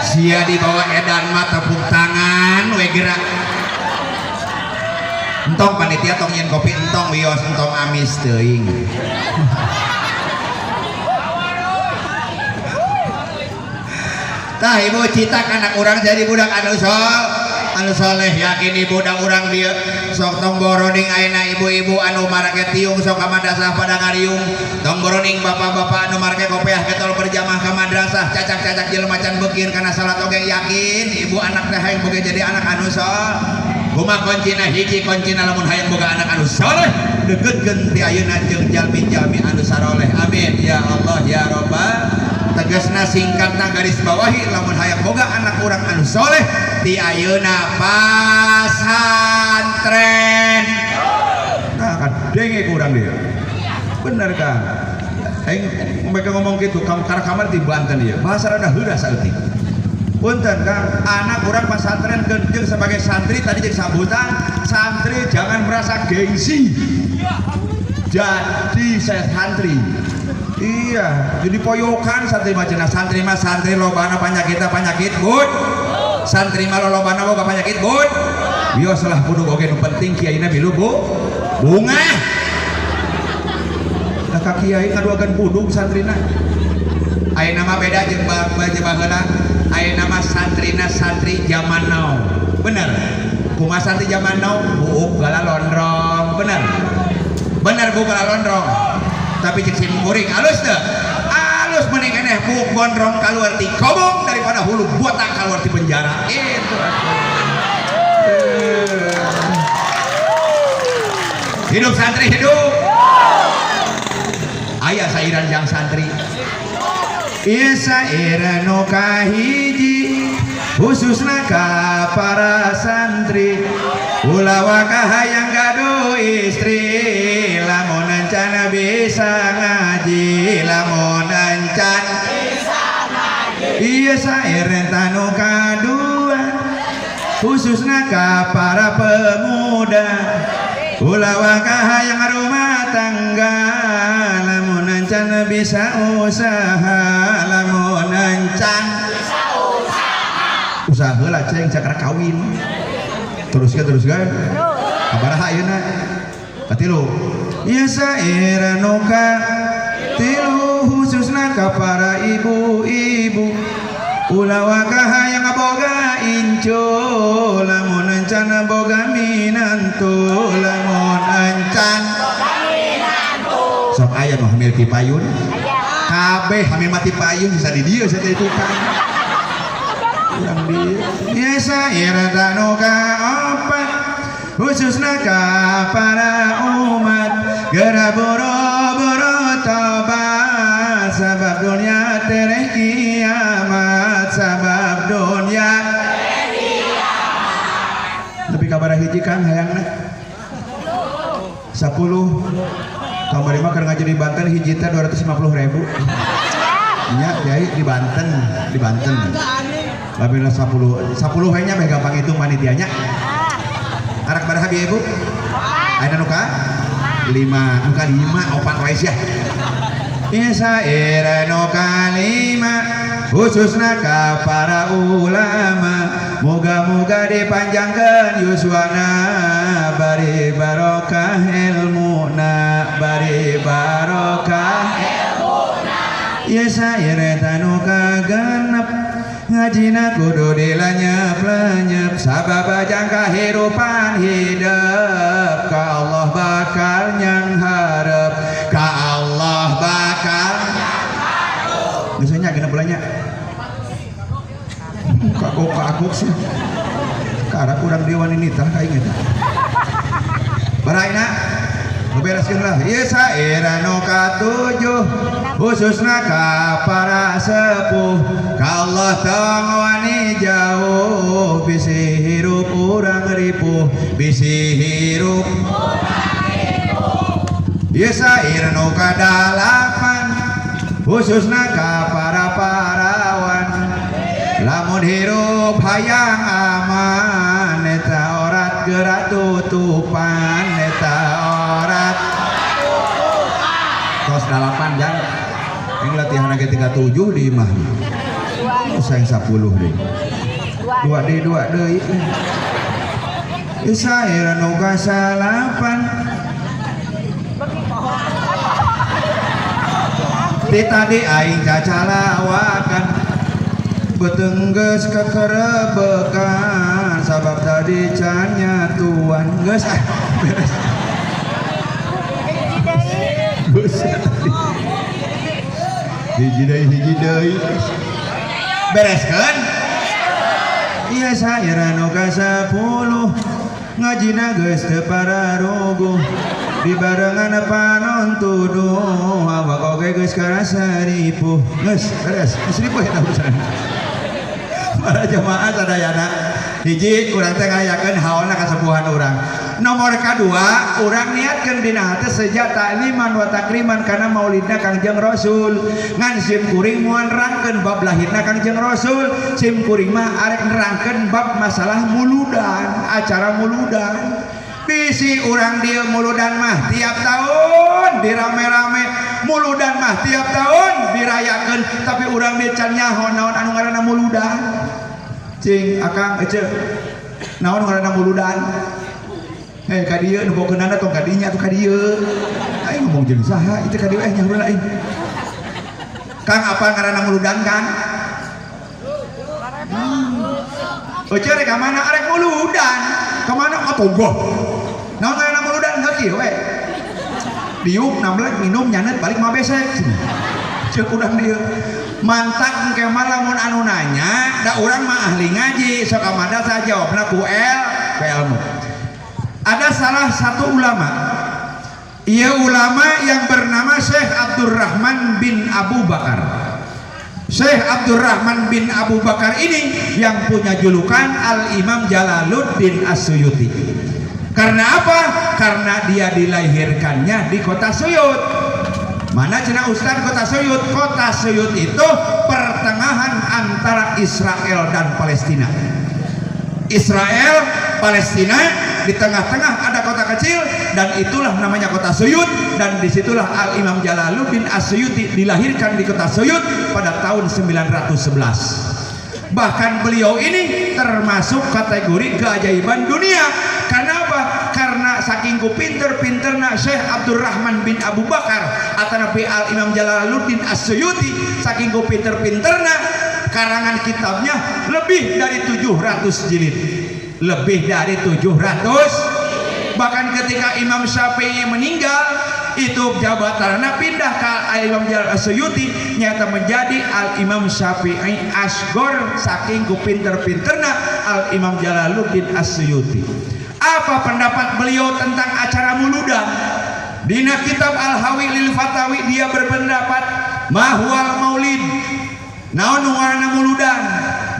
Sia dibawa edan mah tepuk tangan we gerak. Entong panitia, tong nyen kopi, entong wios, entong amis teuing. Tah ibu citak anak urang jadi budak anu anu soleh, yakin ibu da urang dieu sok tong boroning ayeuna ibu-ibu anu marake tiung sok ka madrasah pada ngariung, tong boroning bapak-bapak anu marake kopiah ketol berjamaah ka madrasah, cacak-cacak jelema can beukir kana salat oge, yakin ibu anak teh hayang boga jadi anak anu soleh. Kumaha kuncina? Hiji kuncina lamun hayang boga anak anu soleh, deketkeun ti ayeuna jeung jalmi-jalmi anu saroleh. Amin ya Allah ya Rabbal. Tegasna singkatna garis bawahi, lamun hayang boga anak urang anu soleh ti ayeuna pasantren. Nah kan denge kurang dia bener kan, aing mereka ngomong gitu karena kamar di Banten dia bahasa rada heureuh saeutik. Punten Kang, anak urang pasantren jeung sebagai santri tadi jeung sambutan santri jangan merasa gengsi jadi saya santri. Iya, jadi poyokan santri mah cenah, santri mah santri lobana panyakitna panyakit bud. Santri mah lolobana boga panyakit bud. Wios lah kudu oge nu penting kiaina milu bu. Bunga. Lah ka kiai ngaduagan budug santrina. Ayeuna mah beda jeung baheula. Ayeuna mah santrina santri zaman now. Bener. Kumaha santri zaman now? Buuk gala londrong, bener. Bener buuk gala londrong. Tapi cek sim kuring alus teu? Alus mending keneh buuk gondrong keluar ti kobong daripada hulu botak keluar ti penjara. Itu hidup santri hidup. Aya sairan jang santri. Ieu sairan nu kahiji khususna ka para santri, ulah waka hayang gaduh istri lamun encan bisa ngaji, lamun encan bisa ngaji. Ieu sair tanu kadua khususna ka para pemuda, ulah waka hayang rumah tangga lamun encan bisa usaha, lamun encan usaha heula ceng cakra kawin. Teruskan teruskan. Sabaraha ayeuna? Katilu. Ieu sair nu katilu khususna ka para ibu-ibu, ulah waka hayang boga incu lamun encan boga minantu, lamun encan boga minantu. Sok aya nu hamil ti payun. Kabeh hamil mati payun bisa di dieu sia teh tukang. Urang dieu. Ieu sair nu kaopat khususna ka para umat, geura boro-boro tobat sabab dunia tereh kiamat, sabab dunia tereh kiamat. Lebih kabar hiji Kang hayangna 10 kamari mah keur ngaji di Banten hiji teh 250.000 nya kiai di Banten, di Banten. Labina 10 10 we nya meh gampang hitung panitianya. Arak baraha bieu ibu? Ayeuna nu ka 5, nu ka 5 opat wae sia. Ieu sair nu ka 5 khususna ka para ulama, moga-moga dipanjangkeun yuswana bari barokah ilmuna, bari barokah ilmuna. Ieu sair nu kagenep ngajina kudu dilanyep-lenyep sabab jangka hirupan hidup ka Allah bakal nyangharep, ka Allah bakal nyangharep. Geus nya genep bulannya kagok-kagok sih karena kurang dewan ini tah kaing eta baraina bebereskeun lah. Ieu sair nu katujuh khususna ka para sepuh, ka Allah tong wani jauh bisi hirup urang ripuh, bisi hirup urang ripuh. Ieu sair nu kadalapan khususna ka para parawan, lamun hirup hayang aman eta orat geura tutupan, eta orat tos 8 jang yang latihan lagi 37 di imah sayang 10 deh 2 deh 2 deh. Syair nu kasalapan ti tadi aing cacalawakan beuteung geus kekerebekan sabab tadi can nyatuan geus ah beres. Hiji deui bereskeun. Ieu syair anu ka-10 ngajina geus teu pararuguh dibarengan panon tuduh awak oge geus karasa ripuh geus beres geus ripuh eta urusan. Para jemaah sadayana hiji urang teh ngayakeun haolna kasepuhan urang. Nomor kadua urang niatkeun dina hate seja takliman wa takriman kana maulidna Kangjeng Rasul. Ngan sim kuring moal nerangkeun bab lahirna Kangjeng Rasul, sim kuring mah arek nerangkeun bab masalah muludan, acara muludan. Bisi urang dieu muludan mah tiap tahun dirame-rame, muludan mah tiap tahun dirayakeun, tapi urang dieu can nyaho naon anu ngaranna muludan. Cing akang ece naon ngaranna muludan? Eh ka dieu nu bokeunana tong ka dinya atuh ka dieu. Aing ngomong jeung saha itu ka dieu nyaho aing. Kang apa ngaranna muludan Kang? Ece rek ka mana arek muludan? Ka mana atuh goh. Naon ngaranna muludan heuh kieu we. Diuk namlek minum nyanet balik mah besek. Ceuk urang dieu. Mantak engke mah lamun anu nanya da urang mah ahli ngaji sok amada saha jawabna ku ilmu. Ada salah satu ulama, ia ulama yang bernama Syekh Abdurrahman bin Abu Bakar. Syekh Abdurrahman bin Abu Bakar ini yang punya julukan Al-Imam Jalaluddin As-Suyuti. Karena apa? Karena dia dilahirkannya di kota Suyut. Mana cenah Ustaz kota Suyut? Kota Suyut itu pertengahan antara Israel dan Palestina. Israel, Palestina, di tengah-tengah ada kota kecil dan itulah namanya kota Suyut, dan disitulah Al-Imam Jalaluddin As-Suyuti dilahirkan di kota Suyut pada tahun 911. Bahkan beliau ini termasuk kategori keajaiban dunia. Karena apa? Karena saking ku pinter-pinterna Syekh Abdurrahman bin Abu Bakar atanapi Al-Imam Jalaluddin As-Suyuti, saking ku pinter-pinterna karangan kitabnya lebih dari 700 jilid. Lebih dari 700. Bahkan ketika Imam Syafi'i meninggal, itu jabatannya pindah ke Al-Imam As-Suyuti, nyata menjadi Al-Imam Syafi'i Asgor saking ku pinter-pinterna Al-Imam Jalaluddin As-Suyuti. Apa pendapat beliau tentang acara muludan? Dina kitab Al-Hawi lil Fatawi dia berpendapat mahwal maulid, naon nu ngaranna muludan,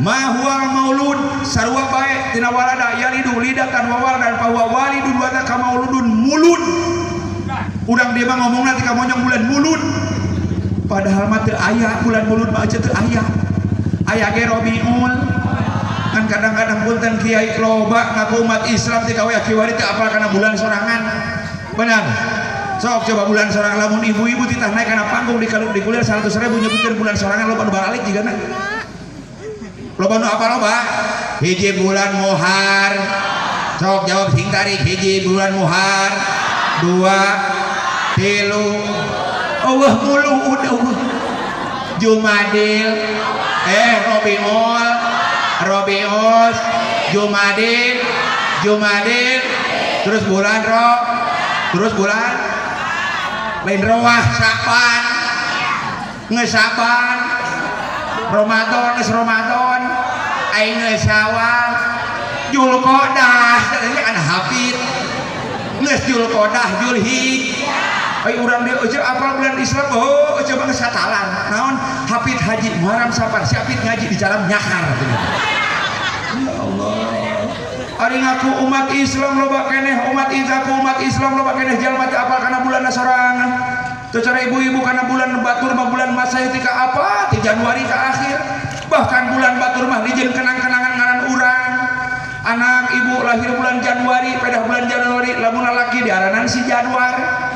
mahwal maulud sarua bae tina walada yalidu lidatan wa waladan fa huwa walidun wa ka mauludun mulud. Urang dia mah ngomongna ti kamonyong bulan mulud, padahal mah teu aya bulan mulud mah teu aya. Aya ge Rabiul. Kan kadang-kadang punten kiai loba ngaku umat Islam ti kawe kiwari teu apal kana bulan sorangan. Benar. Sok coba bulan sorangan lamun ibu-ibu titah naik kana panggung di kalung dikulir 100.000 nyebutkeun bulan sorangan loba nu baralik jigana. Loba nu apa loba? Hiji bulan Muhar. Sok jawab sing tarik hiji bulan Muhar. 2 3 eueuh muluh udah Jumadil Rabiul Rabius Jumadil Jumadil terus bulan Ro terus bulan lain Roah Saban geus Saban Ramadan geus Ramadan aing geus Syawal Julqodah kan hafid geus Julqodah Julhijjah. Ai urang dieu eueuh apal bulan Islam oh eueuh mah geus katalan naon hafid haji Muharram Safar si hafid ngaji di jalan nyakar. Ya Allah, ari ngaku umat Islam loba keneh umat ngaku umat Islam loba keneh jalma teu apal kana bulan sorangan. Teu cara ibu-ibu kana bulan batur mah bulan Masehi ti ka apa ti Januari ka akhir. Bahkan bulan batur mah dijieun kenang-kenangan ngaran urang. Anak ibu lahir bulan Januari, pedah bulan Januari lamun lalaki diaranan si Januar.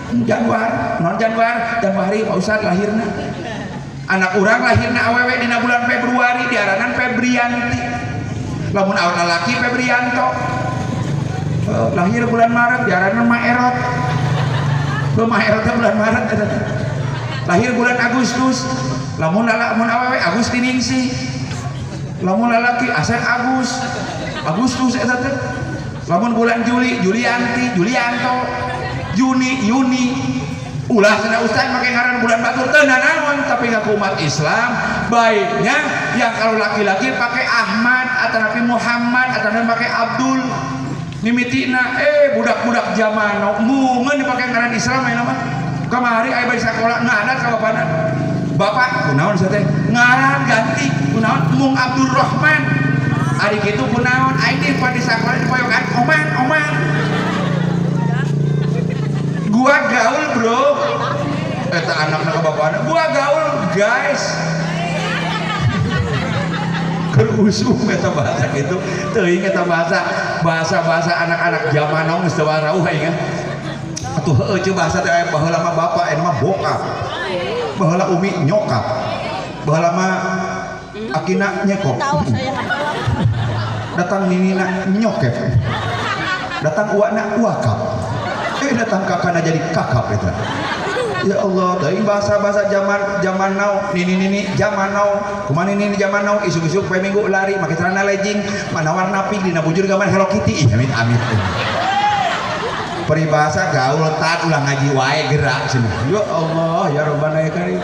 Januar, non Januar, Januari Pak Ustad lahirna. Anak urang lahirna awewe dina bulan Februari diaranan Febrianti. Lamun awak lalaki Febrianto. Lahir bulan Maret diarana Maerot. Maerot teh bulan Maret eta teh. Lahir bulan Agustus, lamun lamun awewe Agustiningsih, lamun lalaki Asep Agus, Agustus eta teh. Lamun bulan Juli, Julianti, Julianto, Juni, Yuni. Ulah cenah ustaz make ngaran bulan batur, teu nanaon, tapi ngaku umat Islam baiknya yang kalau laki-laki pakai Ahmad atau Nabi Muhammad atau nabi pakai Abdul mimitina. Budak-budak zaman now mungeun dipake ngaran Islam ayeuna mah. Kamari aya bari sakola ngadat ka bapana, "Bapak, kunaon sia teh ngaran ganti? Kunaon?" "Mung Abdul Rahman." "Ari kitu kunaon?" "Aing di di sakola dipoyokan Oman Oman." "Gua gaul, bro," eta anakna ka bapana, "Gua gaul, guys." Keur usum eta bahasa gitu teuing. Eta bahasa bahasa-bahasa anak-anak zaman now geus teu warauh aing. Atuh heueuh ceu bahasa teh, aya baheula mah bapak, eta mah bokap, baheula umi nyokap, baheula mah akina nyekop, datang ninina nyokep, datang uakna uakap, datang kakana jadi kakap eta. Ya Allah, teuing bahasa-bahasa zaman zaman now. Nini nini zaman now kumaha? Nini zaman now isuk-isuk poe Minggu lari make celana legging mana warna pink, dina bujur gambar Hello Kitty. Ih, amit amit. Peribahasa gaul tat, ulah ngaji wae gerak sini. Ya Allah, ya Rabbana ya Karim.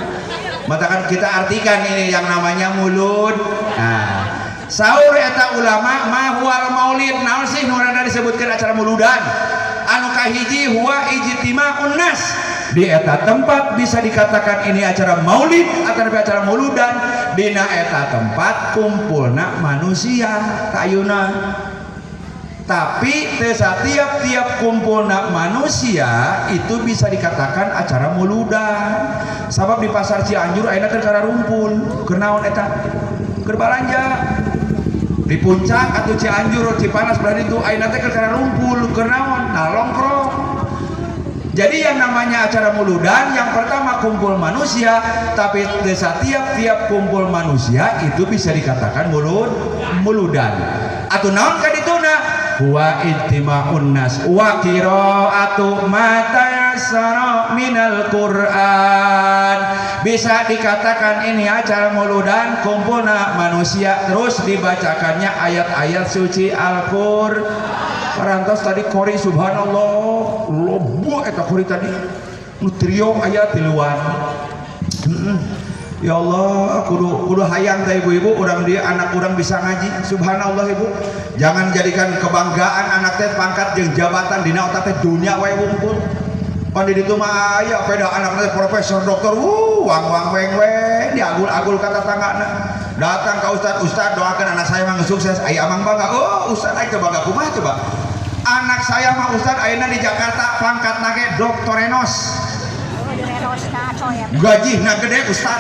Matakan kita artikan ini yang namanya mulud. Nah, saur eta ulama, ma huwal maulid, naon sih nu disebutkeun acara muludan? Anu kahiji, huwa ijtima'un nas. Di eta tempat bisa dikatakan ini acara maulid atau acara muludan dina eta tempat kumpulna manusia tayuna. Tapi teu tiap-tiap kumpulna manusia itu bisa dikatakan acara muludan. Sabab di pasar Cianjur ayeuna teh rumpul. Keur naon eta? Keur balanja. Di Puncak atau Cianjur, Cipanas berarti itu ayeuna teh keur rumpul. Keur naon? Nalongkrong. Jadi yang namanya acara muludan yang pertama kumpul manusia, tapi desa tiap-tiap kumpul manusia itu bisa dikatakan muludan. Atau naon kadituna? Huwa ijtima'un nas wa qira'atu ma tayassara minal Qur'an. Bisa dikatakan ini acara muludan kumpulna manusia terus dibacakannya ayat-ayat suci Al-Qur'an. Parantos tadi kori, subhanallah, loba eta kori tadi nu trio aya tiluan. Ya Allah, kudu kudu hayang teh ibu-ibu urang dia anak urang bisa ngaji. Subhanallah, ibu, jangan jadikan kebanggaan anak teh pangkat jeung jabatan, dina otak teh dunia wae wungkul. Pan di ditu mah aya peda anak teh profesor doktor, wuh, wang wang weng weng, diagul-agul ka tatanggana. Datang ke ustad, "Ustad, doakan anak saya mah sukses." Aya amang bangga. "Oh, ustad, aing teh bangga kumaha coba? Anak saya mah ustad ayeuna di Jakarta pangkat nage Doktor Enos, gaji na gede, ustad.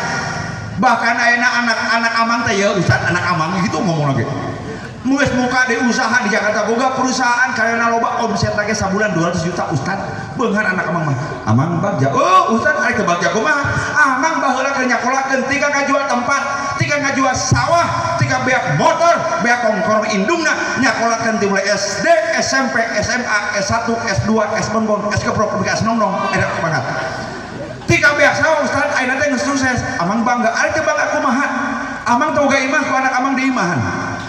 Bahkan ayeuna anak-anak amang teh ya ustad, anak amang gitu ngomong lagi geus muka di usaha di Jakarta, boga perusahaan, karena loba omset lagi sabulan 200 juta, ustad. Beunghar anak amang mah." Amang bagja. "Oh ustad, ari teu bagja kumaha? Amang baheula keur nyakolakeun tika ngajual tempat, tika ngajual sawah, tika beak motor, beak kongkorong indungna, nyakolakeun ti mulai SD, SMP, SMA, S1, S2, S bonbon, S keprok, S nongnong, enak banget. Tika beak sawah ustad, ayeuna teh geus sukses. Amang bangga." "Ari teu bangga kumaha? Amang teu boga imah, ku anak amang di imahan.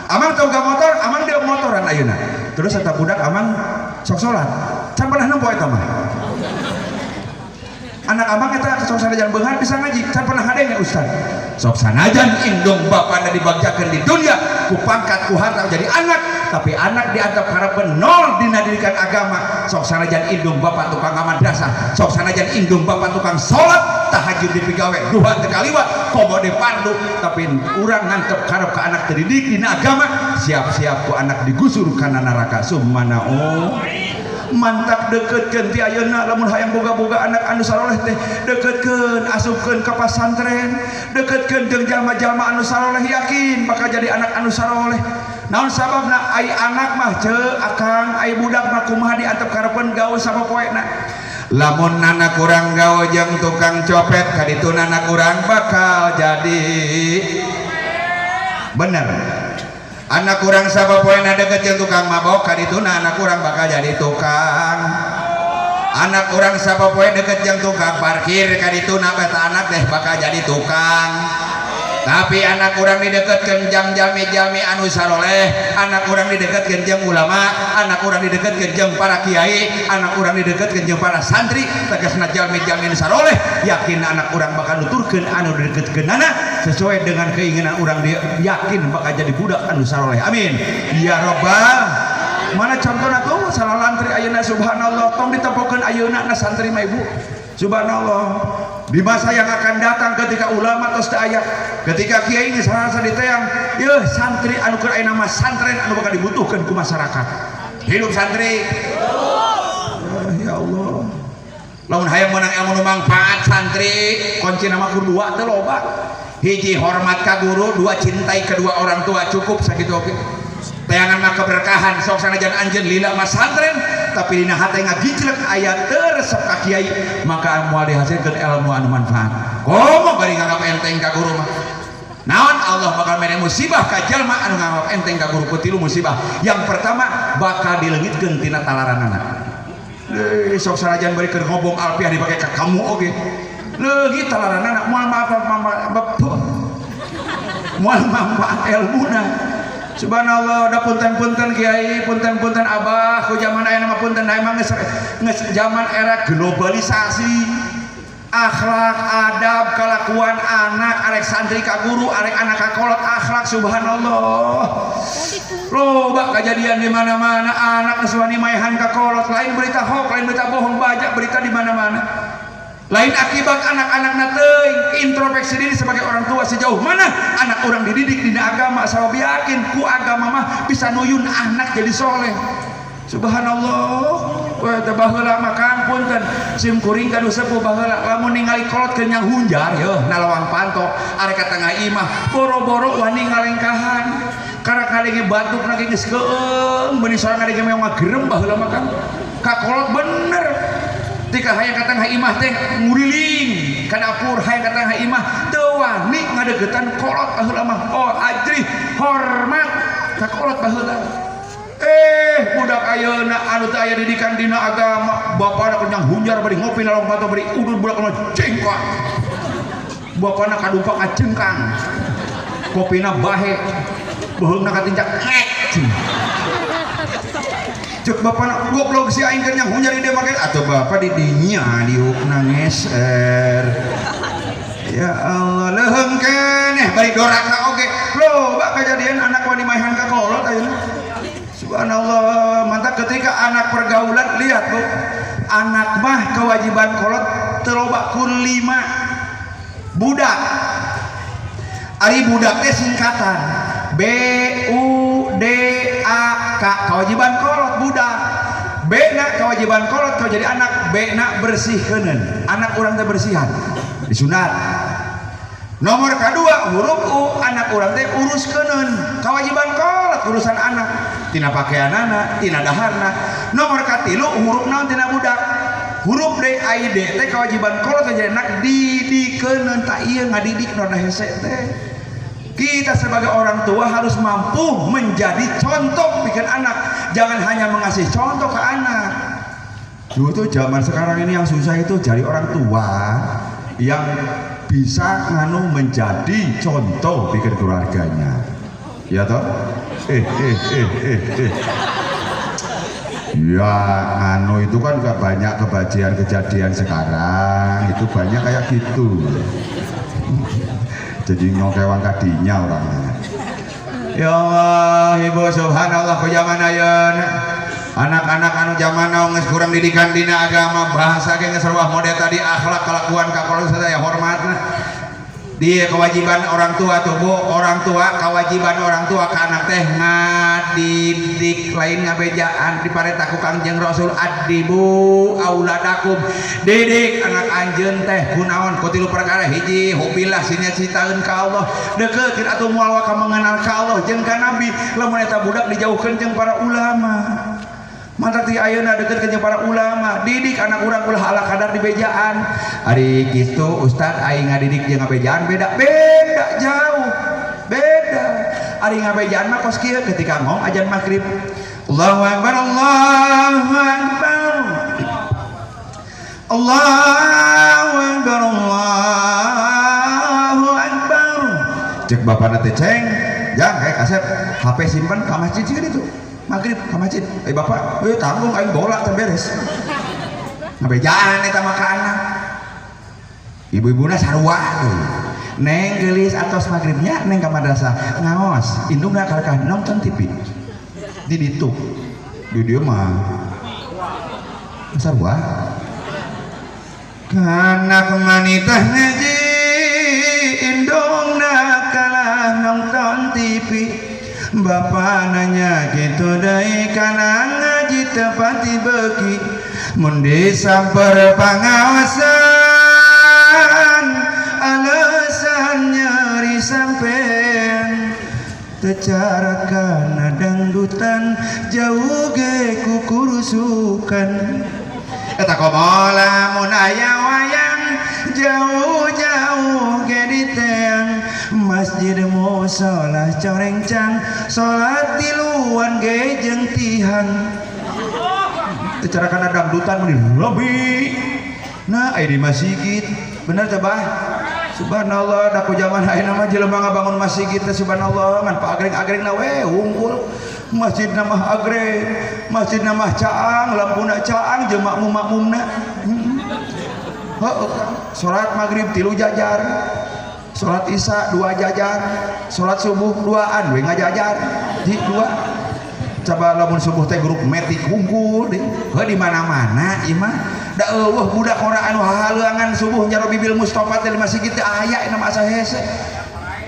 Amang teu boga motor, amang di motoran ayeuna. Terus eta budak amang sok salat, can pernah nempo eta mah. Anak amang eta sok sanajan beunghar bisa ngaji, can pernah hadenge ustad. Sok sanajan indung bapana dibagjakeun di dunia ku pangkat ku harta jadi anak, tapi anak diantap harapan nol dina didikan agama. Sok sanajan indung bapak tukang madrasah, sok sanajan indung bapak tukang salat tahajud dipigawe, duha teu kaliwat, komo di fardu, tapi urang ngantep karep ka anak terdidik dina agama, siap-siap ku anak digusur kana neraka." Sumana oh mantap, deketkeun ti ayeuna. Lamun hayang boga-boga anak anu saroleh teh, deketkeun, asupkeun ka pasantren, deketkeun jeung jalma-jalma anu saroleh, yakin bakal jadi anak anu saroleh. Naon sababna? Ai anak mah ceu akang, ai budak mah kumaha diantep karepeun gaul sapopoena? Lamun anak kurang gaul jeung tukang copet, kadituna anak kurang bakal jadi bener. Anak urang sapopoena deket jeung tukang mabok kadituna anak urang bakal jadi tukang. Anak urang sapopoe deket jeung tukang parkir kadituna eta anak teh bakal jadi tukang. Tapi anak urang dideketkeun jang jalmi-jalmi anu saroleh, anak urang dideketkeun jeung ulama, anak urang dideketkeun jeung para kiai, anak urang dideketkeun jeung para santri, tegasna jalmi-jalmi anu saroleh, yakin anak urang bakal nuturkeun anu dideketkeunana sesuai dengan keinginan urang, dia yakin bakal jadi budak anu saroleh. Amin. Ya robbal. Mana contohna tuh salah lantri ayeuna subhanallah, tong ditepokeun ayeuna na santri mah ibu. Subhanallah. Di masa yang akan datang ketika ulama tos teu aya, ketika kiai geus sarasa diteang, yeuh santri anu keur ayeuna mah santren anu bakal dibutuhkeun ku masyarakat. Hidup santri. Ya Allah. Lamun hayang meunang ilmu nu mangfaat santri, kuncina mah kur dua teu loba. Hiji hormat ka guru, dua cintai kedua orang tua, cukup sakitu oge. Tayangan mah keberkahan sok sanajan anjeun lila mah santren tapi dina hate ngagijlek aya teu resep ka kiai maka moal dihasilkeun ilmu anu manfaat. Komo bari nganggap enteng ka guru mah. Naon Allah bakal mere musibah ka jalma anu nganggap enteng ka guru ku tilu musibah. Yang pertama bakal dileungitkeun tina talaranana. Sok sanajan bari keur ngobong alfiah dipake ka kamu oge. Leungit talaranana moal moal manfaat elmuna. Subhanallah, da punten-punten kiai, punten-punten abah, ku zaman ayeuna mah punten emang geus zaman era globalisasi. Akhlak, adab, kalakuan anak, arek santri ka guru, arek anak ka kolot, akhlak subhanallah. Loba kejadian di mana-mana, anak geus wani maehan ka kolot, lain berita hoax, lain berita bohong, banyak berita di mana-mana. Lain akibat anak-anak teuing introspeksi diri sebagai orang tua sejauh mana anak orang dididik dina agama sabab yakin ku agama mah bisa nuyun anak jadi soleh. Subhanallah. Wah teh baheula mah Kang punten sim kuring ka nu sepuh baheula lamun ningali kolot keur nyang hunjar yeuh na lawang panto arek ka tengah imah boro-boro wani ngalengkahan karena kadenge batuk na geus keung beuni sorangan kadenge meong ngagerem baheula mah Kang ka kolot bener. Tika hayang ka tengah imah teh nguriling ka dapur hayang ka tengah imah teu wani ngadeukeutan kolot baheula mah. Oh ajrih hormat ka kolot baheula. Budak ayeuna anu teu aya didikan dina agama bapana keur hunjar bari ngopi na lompat bari udud budak mah cengkak. Bapana kadumpak kacengkang. Kopina bahe beuheungna katincak ngek. Cek bapana goblok si aing keur hunjar di dieu make atuh bapa di dinya diukna ngeser. Ya Allah leuheung keneh bari doraka oge. Loba kajadian anak wani maehan ka kolot ayeuna. Subhanallah, mantap ketika anak pergaulan lihat Bu. Anak mah kewajiban kolot teu loba kur 5. Budak. Ari budak teh singkatan B U D A K, kewajiban kolot budak. B na kewajiban kolot kalau jadi anak, B na bersihkeuneun. Anak urang teh bersihan disunat. Nomor kedua huruf U, anak urang teh uruskeuneun. Kewajiban kolot urusan anak, tina pakaianana, tina daharna. Nomor katilu huruf naon tina budak. Huruf D I D teh kewajiban kolot jadi anak didikeuneun. Tak ieu ngadidik nu hese teh. Kita sebagai orang tua harus mampu menjadi contoh bikin anak. Jangan hanya mengasih contoh ke anak. Dulu tuh zaman sekarang ini yang susah itu jadi orang tua yang bisa nganu menjadi contoh bikin keluarganya. Ya toh? Ya nganu itu kan gak banyak kebajian kejadian sekarang itu banyak kayak gitu. Jadi ngokewang kadinya orangnya. Ya Allah, ibu subhanallah ku zaman ayeuna. Anak-anak anu zaman now geus kurang didikan dina agama, bahasa ge geus sarua mode tadi akhlak kelakuan ka kolot sadaya hormatna. Dia kewajiban orang tua tuh Bu, orang tua kewajiban orang tua ka anak teh ngadidik lain ngabejaan diparentah ku Kangjeng Rasul adibu auladakum. Didik anak anjeun teh kunaon ku tilu perkara hiji hubillah sinya citaeun ka Allah deukeutkeun atuh moal waka mengenal ka Allah jeung ka Nabi lamun eta budak dijauhkeun jeung para ulama. Mantap ti ayeuna deukeut jeung para ulama, didik anak urang ulah ala kadar dibejaan. Ari kitu ustad aing ngadidik jeung ngabejaan beda, beda jauh. Beda. Ari ngabejaan mah kos kieu ketika ngomong ajan maghrib. Allahu akbar, Allahu akbar. Allahu akbar, Allahu akbar. Cek bapana teh ceng, jang kayak kasep HP simpen ka masjid sih itu. Maghrib ka masjid. Eh bapak, tanggung aing bola teh beres. Ngabejaan eta mah ka anak. Ibu-ibuna sarua tuh. Neng geulis atos maghribnya neng ka madrasah ngaos, indungna kalakah nonton TV. Di ditu. Di dieu mah sarua. Kanak manitah ngaji indungna kalah nonton TV. Bapak nanya gitu deui kana ngaji tepati beuki. Mun disamper pangaosan alasan nyeri sampean. Teu cara kana dangdutan jauh ge kukurusukan. Eta komo lamun aya wayang jauh-jauh ge diteang. Masjid musola corengcang salat tiluan ge jeung tihang. Teu cara kana dangdutan mun lobi. Nah aya di masjid bener teh bah? Subhanallah da ku zaman ayeuna mah jelema ngabangun masjid teh subhanallah ngan pagreng-agrengna we wungkul. Masjidna mah agreng, masjidna mah caang, lampuna caang jeung makmum-makmumna. Heeh, salat maghrib 3 jajar, salat isya 2 jajar, salat subuh 2an we ngajajar, di 2. Coba lamun subuh teh grup metik hungkul deui. Heuh di mana-mana ieu mah. Da eueuh budak ora anu hahaleuangan subuh nyaro Bibil Mustofa teh di masjid teh aya eta mah asa hese.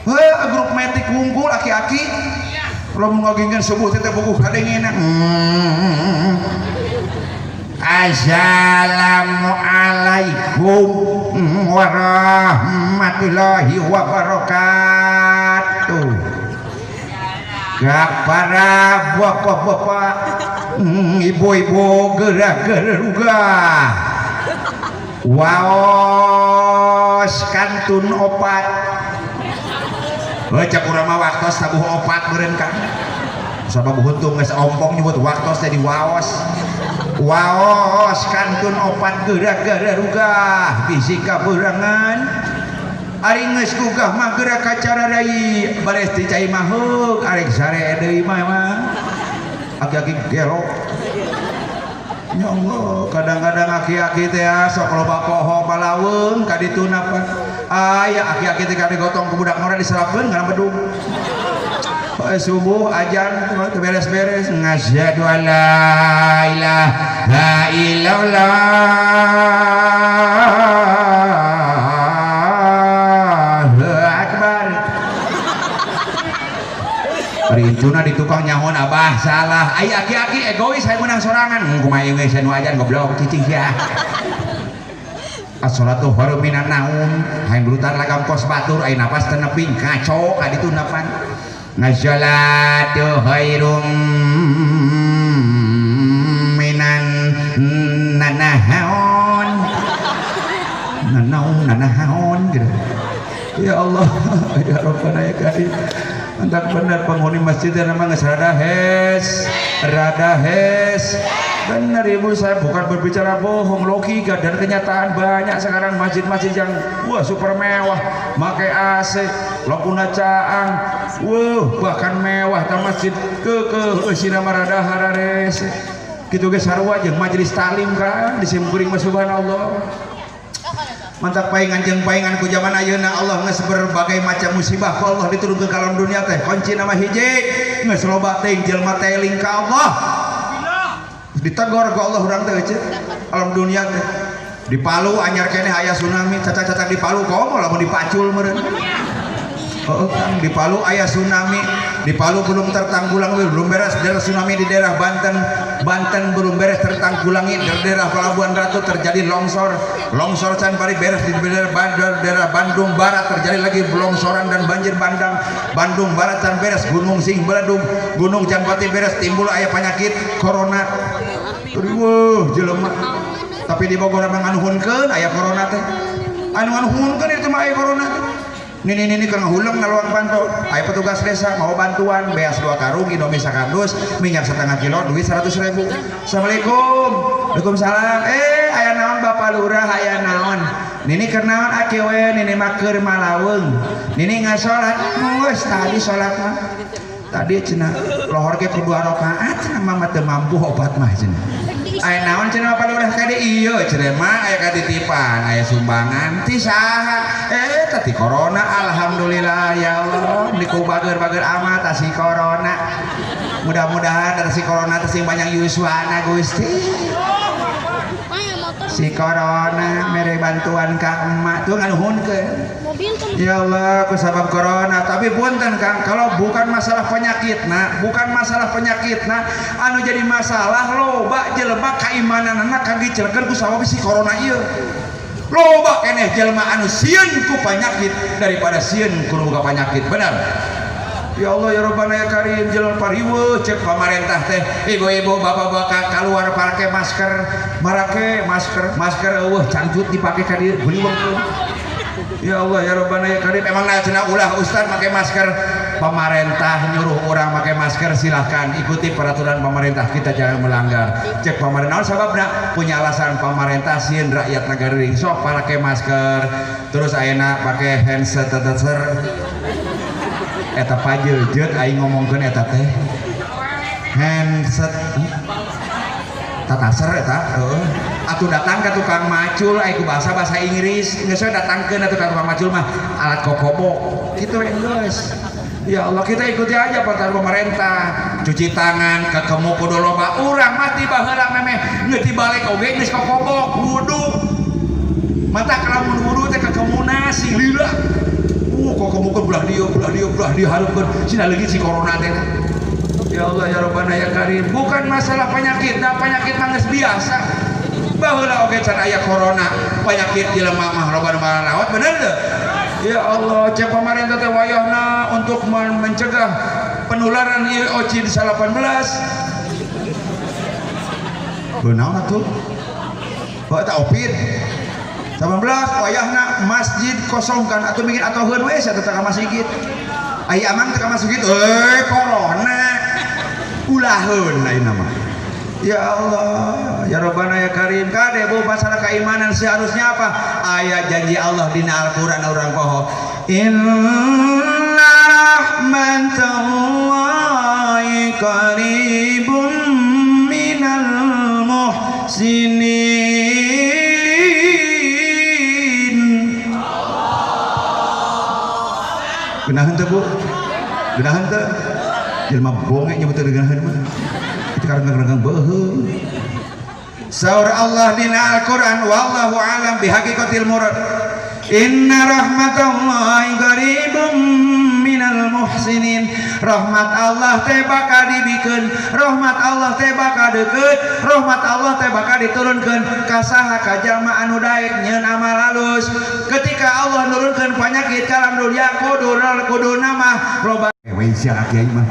Heuh grup metik hungkul aki-aki. Lamun ngagengkeun subuh teh bukuh kadengena. Assalamualaikum warahmatullahi wabarakatuh. Ka para bapak-bapak, ibu-ibu gerak-gerugah. Waos kantun opat. Heuh cek urang mah waktos tabuh opat meureun kan. Sabab huntung geus ompong nyebut waktos jadi waos. Waos kantun opat gerak-gerugah bisi kaberangan. Ari geus gugah mah gerak ka cararai bares ti cai mah heug arek sare deui mah mah. Aki-aki gelo. Ya Allah, kadang-kadang aki-aki teh sok loba poho balaweung ka ditu napa. Aya aki-aki teh kadigotong ku budak ngora diserapkeun kana bedug. Subuh ajan beres-beres ngasyhadu alla ilaha illallah akbar. Ari incuna di tukang nyahon abah salah. Ai aki-aki egois saya menang sorangan. Kumaha ieu geus nu ajan goblok cicing sia. As-sholatu khairum minan naum. Hayang berutar lagam kos batur ai napas teu nepi ngaco ka ditu napan. As-sholatu khairum minan nanahaon. Nanaon nanahaon gitu. Ya Allah, ya Rabbana ya Karim. Mantap benar penghuni masjid nama geus rada hes, rada hes. Benar ibu, saya bukan berbicara bohong, logika dan kenyataan banyak sekarang masjid-masjid yang wah super mewah, make AC, lampuna caang, wah bahkan mewah ta masjid keukeuh eusina mah rada harares. Kitu ge sarua jeung majelis taklim kan di simkuring mah subhanallah. Mantap paingan jeung paingan ku zaman ayeuna Allah geus berbagai macam musibah ku Allah diturunkeun ka alam dunia teh kunci nama hiji geus loba teuing jelema teh eling ka Allah. Ditegor ku Allah urang teh euceut alam dunia teh. Di Palu anyar keneh aya tsunami, cacak-cacak di Palu komo lamun dipacul meureun. Heeh Kang, di Palu aya tsunami, di Palu belum tertanggulangi, belum beres daerah tsunami di daerah Banten. Banten belum beres tertanggulangi, di daerah Pelabuhan Ratu terjadi longsor. Longsor can bari beres di daerah Bandung Barat terjadi lagi longsoran dan banjir bandang. Bandung Barat can beres, Gunung Sing Beledung, Gunung can pati beres timbul aya penyakit corona. Riweuh jelema. Tapi di Bogor mah nganuhunkeun aya corona teh. Anu nganuhunkeun itu mah aya corona teh. Nini nini keur ngahuleng na luang panto. Aya petugas desa mau bantuan beas 2 karung, Indomie sakardus, minyak setengah kilo, duit 100.000. Assalamualaikum. Waalaikumsalam. Aya naon Bapak Lurah, aya naon? Nini keur naon aki we, nini mah keur malaweung. Nini ngasolat, geus tadi salat mah. Tadi cenah lohor ge kudu 2 rakaat cenah mah teu mampu obat mah cenah. Aya naon cenah Bapak Lurah kade ieu cenah mah aya katitipan, aya sumbangan ti saha? Tadi corona alhamdulillah ya Allah niku bager-bager amat si corona. Mudah-mudahan si corona teh sing banyak yuswana Gusti. Si corona mere bantuan ka emak tuh nganuhunkeun. Ya Allah, kusabab corona. Tapi punten Kang, kalau bukan masalah penyakit nah, bukan masalah penyakit nah, anu jadi masalah loba jelema kaimananana kagicelkeun ku sabab si corona ieu. Loba keneh jelema anu sieun ku penyakit daripada sieun ku nu boga penyakit. Benar? Ya Allah ya Rabbana ya Karim, jelema pariweuh cek pamarentah teh, ibu-ibu bapak-bapak keluar pake masker, marake masker, masker eueuh cangcut dipake ka dieu beuliwengkeun. Ya Allah ya Rabbana ya Karim, emang nah cenah ulah ustaz make masker, pemerintah nyuruh orang pakai masker silahkan ikuti peraturan pemerintah, kita jangan melanggar. Cek pemerintah sababna punya alasan pemerintah sieun rakyat negara ini sok pakai masker, terus ayeuna pakai hand sanitizer. Eta pajeujeuh aing ngomongkeun eta teh handset tataser eta heuh atuh datang ka tukang macul aing ku bahasa Inggris geus we datangkeun atuh ka tukang macul mah alat kokobok kitu we geus. Ya Allah, kita ikuti aja peraturan pemerintah, cuci tangan kekemu kudu loba urang mah ti baheula memeh ngeuti balik oge geus kokobok wudu mata kalamun wudu teh kekemuna sing lila. Kok kemukeun belah dieu belah dieu belah dieu hareupeun sina leungit si corona teh. Ya Allah ya Rabbana ya Karim, bukan masalah penyakit, nah penyakit mah geus biasa. Baheula oge can aya corona, penyakit jelema mah loba nu marawat bener teu? Ya Allah, cek pamarentah teh wayahna untuk mencegah penularan IOC 18. Kunaon atuh? Bawa eta opit. 18 wayahna masjid kosongkan atau mikir atoheun we sia teh ka masjid. Ai amang teh ka masjid, corona. Ulaheun ayeuna mah. Ya Allah, ya Rabbana ya Karim, kade bu masalah keimanan seharusnya apa? Ayat janji Allah dina Al-Qur'an urang poho. Inna rahmatallahi qaribum minal muhsinin. Genahan teu Bu? Genahan teu? Jelema bonge nyebut teu genahan mah. Itu karena beuheung. Saur Allah dina Al-Qur'an wallahu alam bihaqiqatil murad. Inna rahmatallahi qaribum minal muhsinin. Rahmat Allah teh bakal dibikeun, rahmat Allah teh bakal deukeut, rahmat Allah teh bakal diturunkeun ka saha ka jalma anu daek nyieun amal halus. Ketika Allah nurunkeun penyakit ka alam dunya kudu mah loba we sia kiai mah.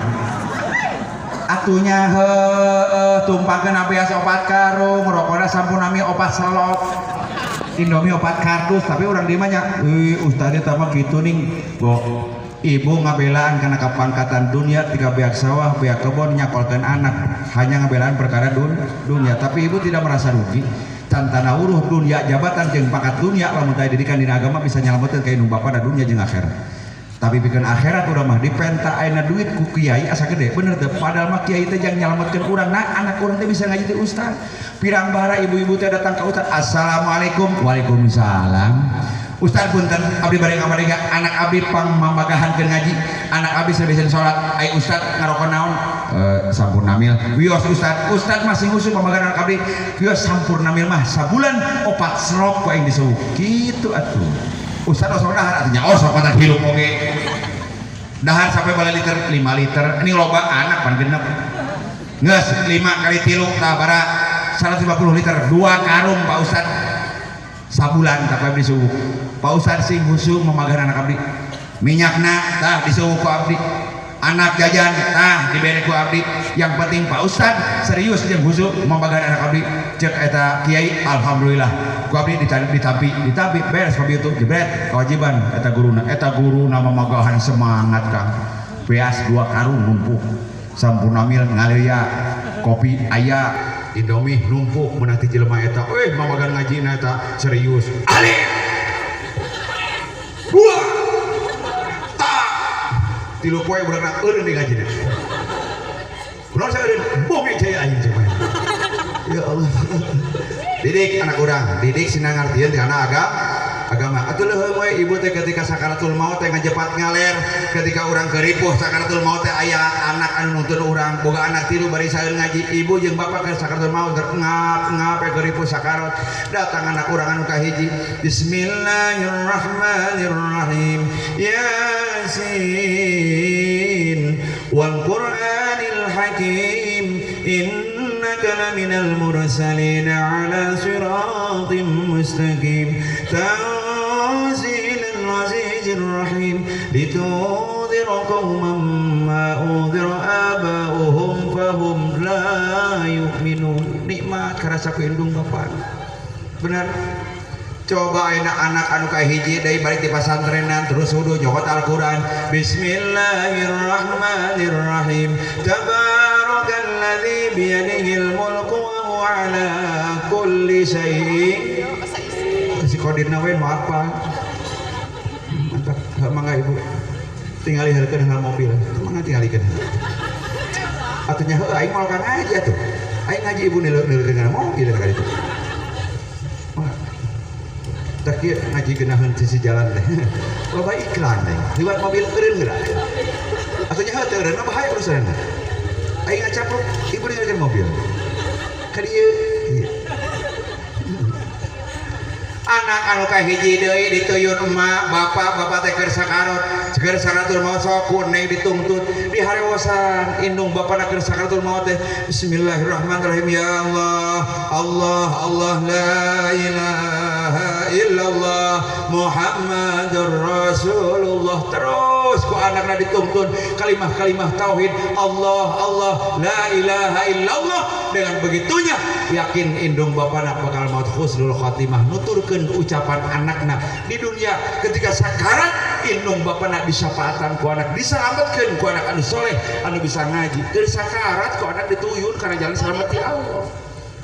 Atunya heueuh tumpangkeun beas 4 karung, rokona sampun nami 4 selop. Indomie 4 kardus, tapi urang di mah nya, euy ustaz eta mah kitu ning. Bo, ibu ngabelaan kana kapangkatan dunia tiga beak sawah, beak kebon nyakolkeun anak, hanya ngabelaan perkara dunia, tapi ibu tidak merasa rugi. Tantana uruh dunia jabatan jeung pangkat dunia lamun teh didikan dina agama bisa nyalametkeun ka indung bapa da dunia jeung akhirat. Tapi pikeun akhirat urang mah dipenta ayeuna duit ku kiai asa gede bener teh, padahal mah kiai teh jang nyalametkeun urang, nah anak urang teh bisa ngaji teh ustaz. Pirang bara ibu-ibu teh datang ka ustaz, assalamualaikum, waalaikumsalam. Ustaz punten abdi bade ngamarega anak abdi pang mamagahankeun ngaji, anak abdi sabesan salat, ai ustaz ngarokok naon? Sampurna mil. Wios ustaz, ustaz masih ngusung pamagahan anak abdi, wios sampurna mil mah sabulan 4 slop ku aing disewuk. Kitu atuh. Ustaz osok dahar artinya osok kata hirup oge. Dahar sampai bala liter 5 liter. Ini loba anak pan genep. Geus 5 kali 3 tah bara 150 liter, 2 karung Pak Ustaz. Sabulan tak abdi subuh. Pak Ustaz sing husung mamagahan anak abdi. Minyakna tah disuwuk ku abdi. Anak jajan tah dibere ku abdi, yang penting Pak Ustad serius jeung khusyuk mamagan anak abdi. Cek eta kiai, alhamdulillah ku abdi ditampi ditampi ditampi. Beres ka itu, jebret kewajiban eta guruna. Eta guruna mamagahan semangat, Kang. Beas 2 karung numpuk, Sampoerna Mild ngalia, kopi aya, Indomie numpuk, menang ti jelema eta. Eh, mamagan ngaji eta serius. Alif, dua, ta, 3 poe budakna eureun di ngajina. Kunaon saya eureun? Bonge cai aing cek. Ya Allah, didik anak urang, didik sina ngartieun karena agama atuh leuheung we. Ibu teh ketika sakaratul maut teh ngajepat ngaler, ketika urang keripuh sakaratul maut teh aya anak anu nuntun urang. Boga anak tilu bari saeun ngaji. Ibu jeung bapak ke sakaratul maut ngap ngap keripuh sakarat, datang anak urang anu kahiji, "Bismillahirrahmanirrahim, Yasin wal Qur'anil Hakim, innaka laminal mursalin ala siratim mustaqim, tanzilal azizir rahim, litunzira qauman ma unzira aba'uhum fahum la yu'minun." Nikmat karasa ku indung bapak, benar. Coba enak anak anu kahiji dari balik di pasantrenan terus wudu, nyokot Al-Quran, "Bismillahirrahmanirrahim, tabarakalladzi biyadihil mulku wa huwa ala kulli syai'in." Si kodirna we mau apa? Mantap, mangga Ibu tinggali hareukeun dalam mobil, mangga tinggalikeun atuh nya. Heuh, aing moal ngaji atuh, aing ngaji ibu nileukeun mobil kali itu. Tak kieu ngaji geunaheun sisi jalan teh. Loba iklan teh. Liwat mobil eureun geura. Atuh nya heuh teu eureun mah bahaya urusanna. Aing ngacapruk, ibu ninggalkeun mobil. Ka dieu. Ieu. Anak anu kahiji deui dituyun emak, bapak, bapak teh keur sakarot, keur sakaratul maut sok ku neng ditungtut, diharewosan indung bapana keur sakaratul maut teh, "Bismillahirrahmanirrahim, ya Allah, Allah, Allah, la ilaha illallah Muhammadur Rasulullah." Terus ku anakna dituntun kalimah-kalimah tauhid, Allah, Allah, la ilaha illallah. Dengan begitunya yakin indung bapana bakal maut husnul khatimah, nuturkeun ucapan anakna di dunia. Ketika sakarat, indung bapana disyafaatan ku anak, diselamatkeun ku anak anu soleh, anu bisa ngaji. Keur sakarat ku anak dituyun karena jalan selamat di Allah,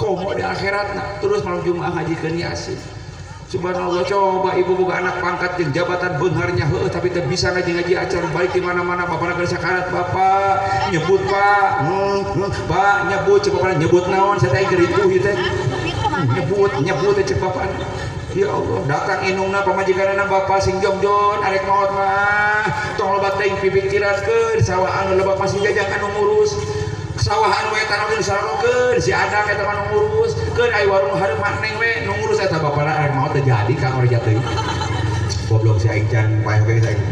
komo di akhiratna. Terus malam Jumat ngajikeun Yasin. Subhanallah, coba ibu boga anak pangkat jeung jabatan beungharnya heueuh, tapi teu bisa ngaji-ngaji acan, balik di mana-mana. Bapana keur sakarat, "Bapak nyebut, Pak." Pak nyebut," cek bapana. "Nyebut naon? Saya teh ripuh ieu teh." "Nyebut, nyebut," cek bapana. Ya Allah, datang indungna, pamajikanna, "Bapak sing jongjon, arek maot mah tong loba teuing pipikirankeun, sawah anu lebak masih Jajang anu ngurus, sawah anu eta nu disararokeun si Adang eta mah nu ngurus keun, ai warung hareup mah Neng we nu ngurus." Eta bapana arek maot teu jadi ka ngorja teuing. Goblok si aing, can paeh oge aing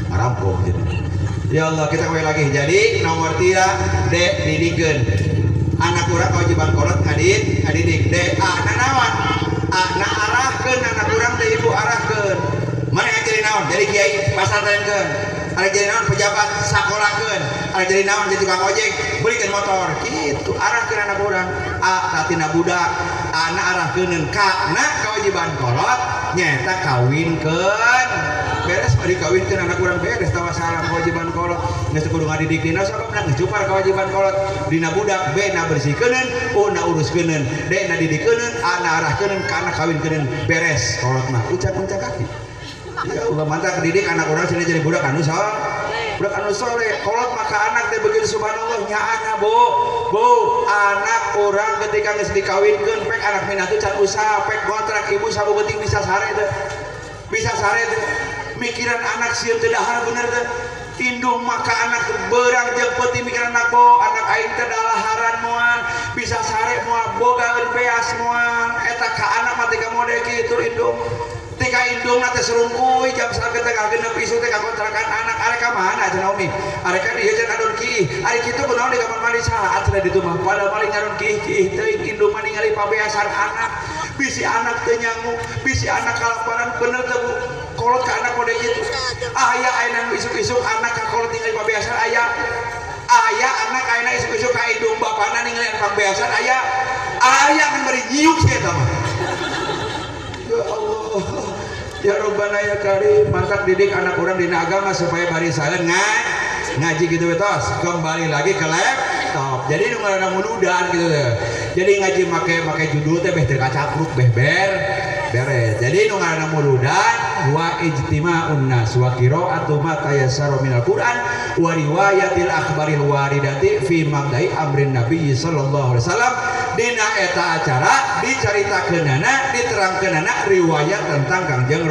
ngarampok jadi. Ya Allah, kita kembali lagi. Jadi nomor 3 D, didikeun anak urang, kewajiban kolot ngadit ngadidik. D, A na naon? A na arahkeun anak urang teh. Ibu, arahkeun. Mana yang jadi naon? Jadi kiai, pasantrenkeun. Ada jadi naon? Pejabat, sakolahkeun. Ada jadi naon? Jadi tukang ojek, belikan motor. Gitu, arahkeun anak urang. A tatina budak, A na arahkeun, K na kewajiban kolot nyata kawinkeun. Beres mah dikawinkeun anak urang, beres tawa salam kewajiban kolot. Geus kudu ngadidik dina sababna geus cupar kewajiban kolot dina budak. B na bersihkeuneun, U na uruskeuneun, D na didikeuneun, A na arahkeuneun, K na kawinkeun. Beres kolot mah ucap-ucap kaki. Ya Allah, mantap, didik anak urang sini jadi budak anu soleh, budak anu soleh. Kolot maka anak teh begitu, subhanallah, nyaana. Bu, bu, anak urang ketika geus dikawinkeun, pek anak minantu can usaha, pek kontrak ibu sabu penting bisa sare teh, bisa sare teh, mikiran anak sieun teu dahar, bener teh? Indung maka anak berang jeung peuting mikiran anak. Bo, anak aing teh dalaharan moal, bisa sare moal, bogaeun beas moal. Eta ka anak mah tika mode kitu indung. Tika indung teh serungkuy jam setengah genep isuk teh ka kontrakan anak. "Arek ka mana?" cenah, "Umi arek ka dieu," cenah, "adon kiih." "Ari kitu kunaon di kamar mandi saat?" cenah. Ditu mah pada maling nyaron kiih kiih teuing. Indung mah ningali pabeasan anak, bisi anak teu nyangu, bisi anak kalaparan. Bener teu, Bu? Kolot ka anak mode kitu aya. Aya nu isuk-isuk anak ka kolot ningali pabeasan aya. pangbeasan aya aya kan bari nyiuk sia eta mah. Ya Allah, ya Rabbana ya Karim, mantap didik anak orang dina agama supaya bari saeun ngaji gitu tos. Kembali lagi ke laptop. Jadi nu ngaranna muludan gitu teh. Jadi ngaji make judul teh beh teu kacapruk beh beres. Jadi nu ngaranna muludan wa ijtima'un nas wa qira'atu ma tayassara minal Qur'an wa riwayatil akhbaril waridati fi mabda'i amrin nabi sallallahu alaihi wasallam. Dina eta acara dicaritakeunana diterangkeunana riwayat tentang Kangjeng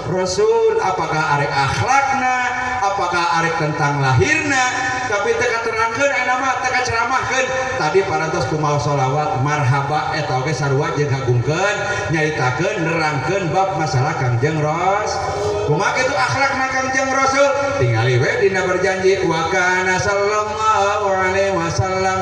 Rasul, apakah arek akhlakna, apakah arek tentang lahirna, tapi teu katerangkeun aya mah teu kaceramahkeun. Tadi parantos kumaha sholawat marhaba eta oge sarua jeung ngagungkeun nyaritakeun nerangkeun bab masalah Kangjeng Rasul. Kumaha kitu akhlakna Kangjeng Rasul? Tingali we dina berjanji wa kana sallallahu alaihi wasallam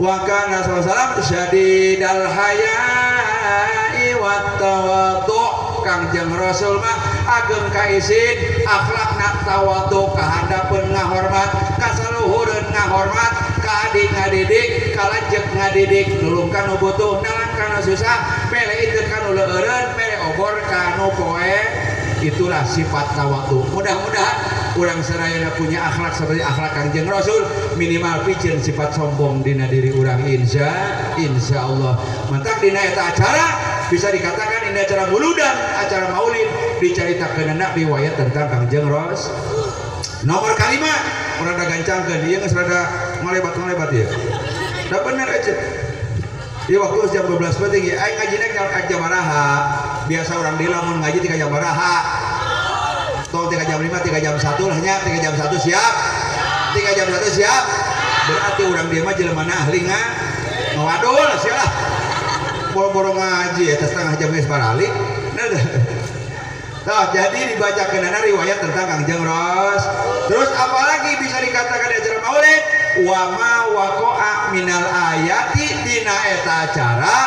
wa kana sallallahu alaihi wasallam syadidal haya'i wat tawadhu. Kangjeng Rasul mah ageng kaisin akhlakna tawadhu kahandapeun ngahormat kasaluhureun ngahormat ka adik ngadidik ka lanceuk ngadidik nulung ka nu butuh nalang ka nu susah mere itu ka nu leueureun mere obor ka nu poe. Itulah sifat tawadhu. Mudah-mudahan urang sadayana punya akhlak seperti akhlak Kangjeng Rasul, minimal piceun sifat sombong dina diri urang insyaallah. Mantak dina eta acara bisa dikatakan ini acara muludan, acara maulid dicaritakeunana riwayat tentang Kangjeng Rasul. Nomor kalima urang da gancangkeun ieu geus rada ngalebat-ngalebat ieu. Da bener aja. Ieu waktu jam 12 penting ieu aing ngajina jam baraha. Biasa urang di lamun ngaji 3 jam baraha. Tong 3 jam 5, 3 jam 1 lah nya, 3 jam 1 siap. 3 jam 1 siap. Berarti urang dieu mah jelema ahli ngawadul sia lah. Boro-boro ngaji eta setengah jam geus baralik. Nah, jadi dibacakeunana riwayat tentang Kangjeng Rasul. Terus apalagi bisa dikatakan di acara maulid wa ma waqa'a minal ayati dina eta acara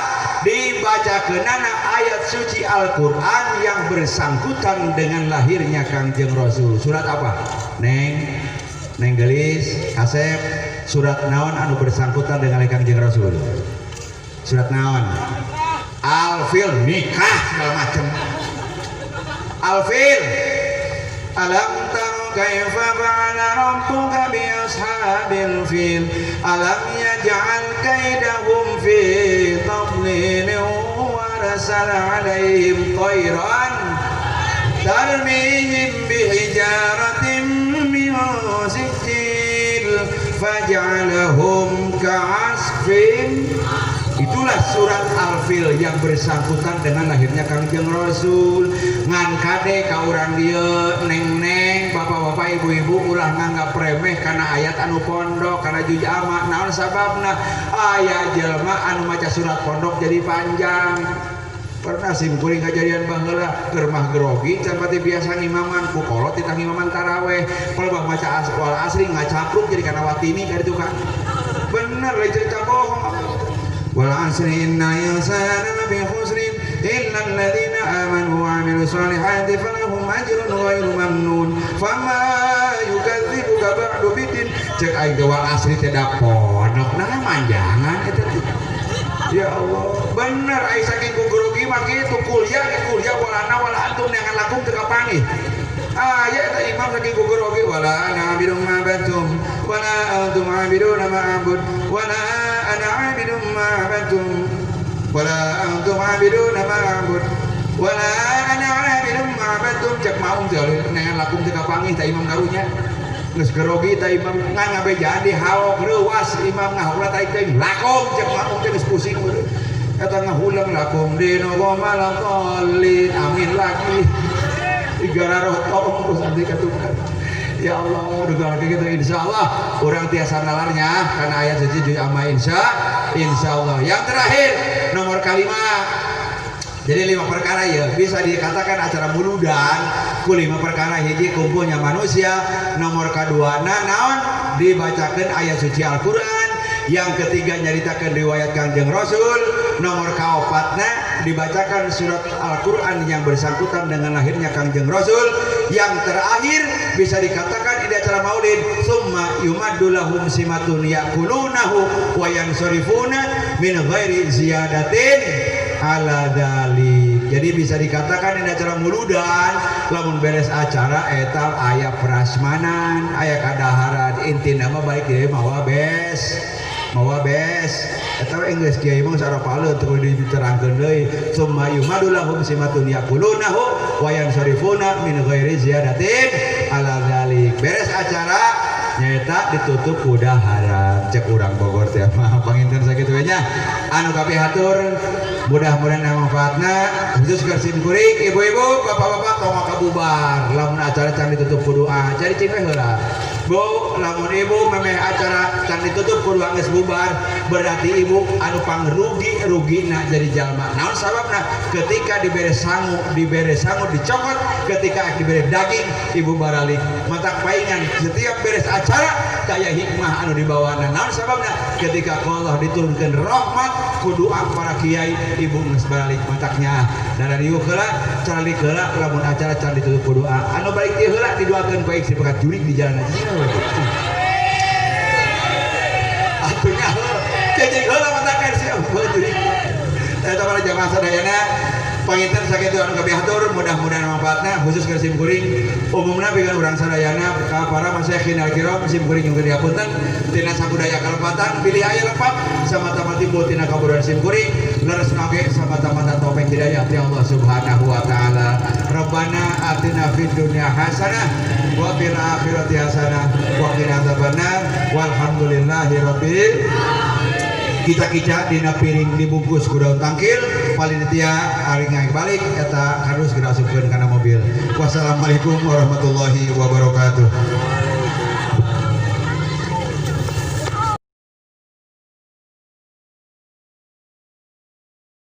dibacakeunana ayat suci Al-Qur'an yang bersangkutan dengan lahirnya Kangjeng Rasul. Surat apa? Neng, Neng Gelis, Kasep, surat naon anu bersangkutan dengan Kangjeng Rasul? Surat naon? Al-Fil, nikah segala macam. Al-Fil. Alam tara kaifa fa'ala rabbuka bi ashabil fil alam yaj'al kaidahum fi tadlil wa arsala 'alaihim tayran tarmihim bihijaratin min sijil faj'alahum ka'asfin. Itulah surat Al-Fil yang bersangkutan dengan lahirnya Kangjeng Rasul. Ngan kade ka urang dieu neng-neng, bapak-bapak, ibu-ibu ulah nganggap remeh kana ayat anu pondok, kana juz amma. Naon sababna? Aya jelema anu maca surat pondok jadi panjang. Pernah sim kuring kajadian baheula keur mah grogi can pati biasa ngimaman ku kolot titah ngimaman taraweh. Palebah maca wal asri ngacapruk jadi kana watini ka ditu kan. Bener lain cerita bohong. Wal asri inna insana lafi khusrin illa alladziina aamanu wa 'amilus solihati falahum ajrun ghairu mamnun fama yukadzibuka ba'du bidin. Cek aing teh wal asri teh da pondok nah manjangan eta teh. Ya Allah, bener aing saking ku grogi mah kitu kuliah ge kuliah walana wala antum neangan lakum teu kapanggih. Ah ya eta imam saking ku grogi wala ana abidum ma batum wala antum abiduna ma abud wala ana abidum ma abadtum wala antum abiduna ma abud wala ana abidum ma abadtum. Cek maung teh neangan lakum teu kapanggih ta imam karunya. Geus grogi ta imam ngan ngabejaan di haok reuwas imam ngahula ta teuing lakum cek maung teh geus pusing meureun. Eta ngahulang lakum dinukum maladallin amin lagi. Igara rotong terus nanti ketukar. Ya Allah, duga gitu insyaallah urang tiasa nalarnya karena ayat suci juz amma insyaallah. Yang terakhir nomor kelima. Jadi 5 perkara ya bisa dikatakan acara muludan ku 5 perkara. Hiji kumpulnya manusia, nomor kedua naon dibacakan ayat suci Al-Qur'an, yang ketiga nyaritakan riwayat Kangjeng Rasul, nomor kaopatna dibacakan surat Al-Quran yang bersangkutan dengan lahirnya Kangjeng Rasul. Yang terakhir bisa dikatakan ini acara maulid, summa yumaddu lahum simatun yakulunahu wa yansorifuna min ghairi ziyadatin ala dzalik. Jadi bisa dikatakan ini acara muludan, lamun beres acara eta aya prasmanan, aya kadaharan, intina mah balik deui mawa bes. Mawa bes. Eta we geus kiai mah sarapaleun teu kudu diterangkeun deui. Summa yumaddu lahum simatun yakulunahu wa yansarifuna min ghairi ziyadatin ala dzalik. Beres acara nyaeta ditutup ku daharan. Cek urang Bogor teh mah panginten sakitu we nya. Anu kapihatur mudah-mudahan manfaatna khusus keur sim kuring ibu-ibu bapak-bapak tong kabubar lamun acara can ditutup ku doa cari cing we heula. Bu, lamun ibu memeh acara can ditutup ku doa geus bubar berarti ibu anu pangrugi-rugina jadi jalma. Naon sababna? Ketika dibere sangu dicokot, ketika dibere daging ibu baralik. Matak paingan setiap beres acara kaya hikmah anu dibawana. Naon sababna? Ketika Allah diturunkan rahmat ku doa para kiai ibu geus baralik mataknya. Darah dieu heula, caralik heula lamun acara can ditutup ku doa. Anu balik dieu heula didoakeun baik si pekat jurig di jalan aja. Atunya cecing heula matakan si jurig. Eta para jamaah sadayana panginten sakitu anu kapihatur mudah-mudahan manfaatna khusus keur sim kuring umumna pikeun urang sadayana ka para masyayikhin al-kiram sim kuring jeung dihapunten tina sabudaya kalepatan bilih aya lepat samata-mata timbul tina kabodohan sim kuring leres oge samata-mata taufik hidayah ti Allah Subhanahu wa taala. Rabbana atina fid dunya hasanah wa fil akhirati hasanah wa qina adzabannar walhamdulillahi rabbil. Kita kica dina piring dibungkus ku daun tangkil panitia ari ngaek balik eta kardus geura asupkeun kana mobil. Wassalamualaikum warahmatullahi wabarakatuh.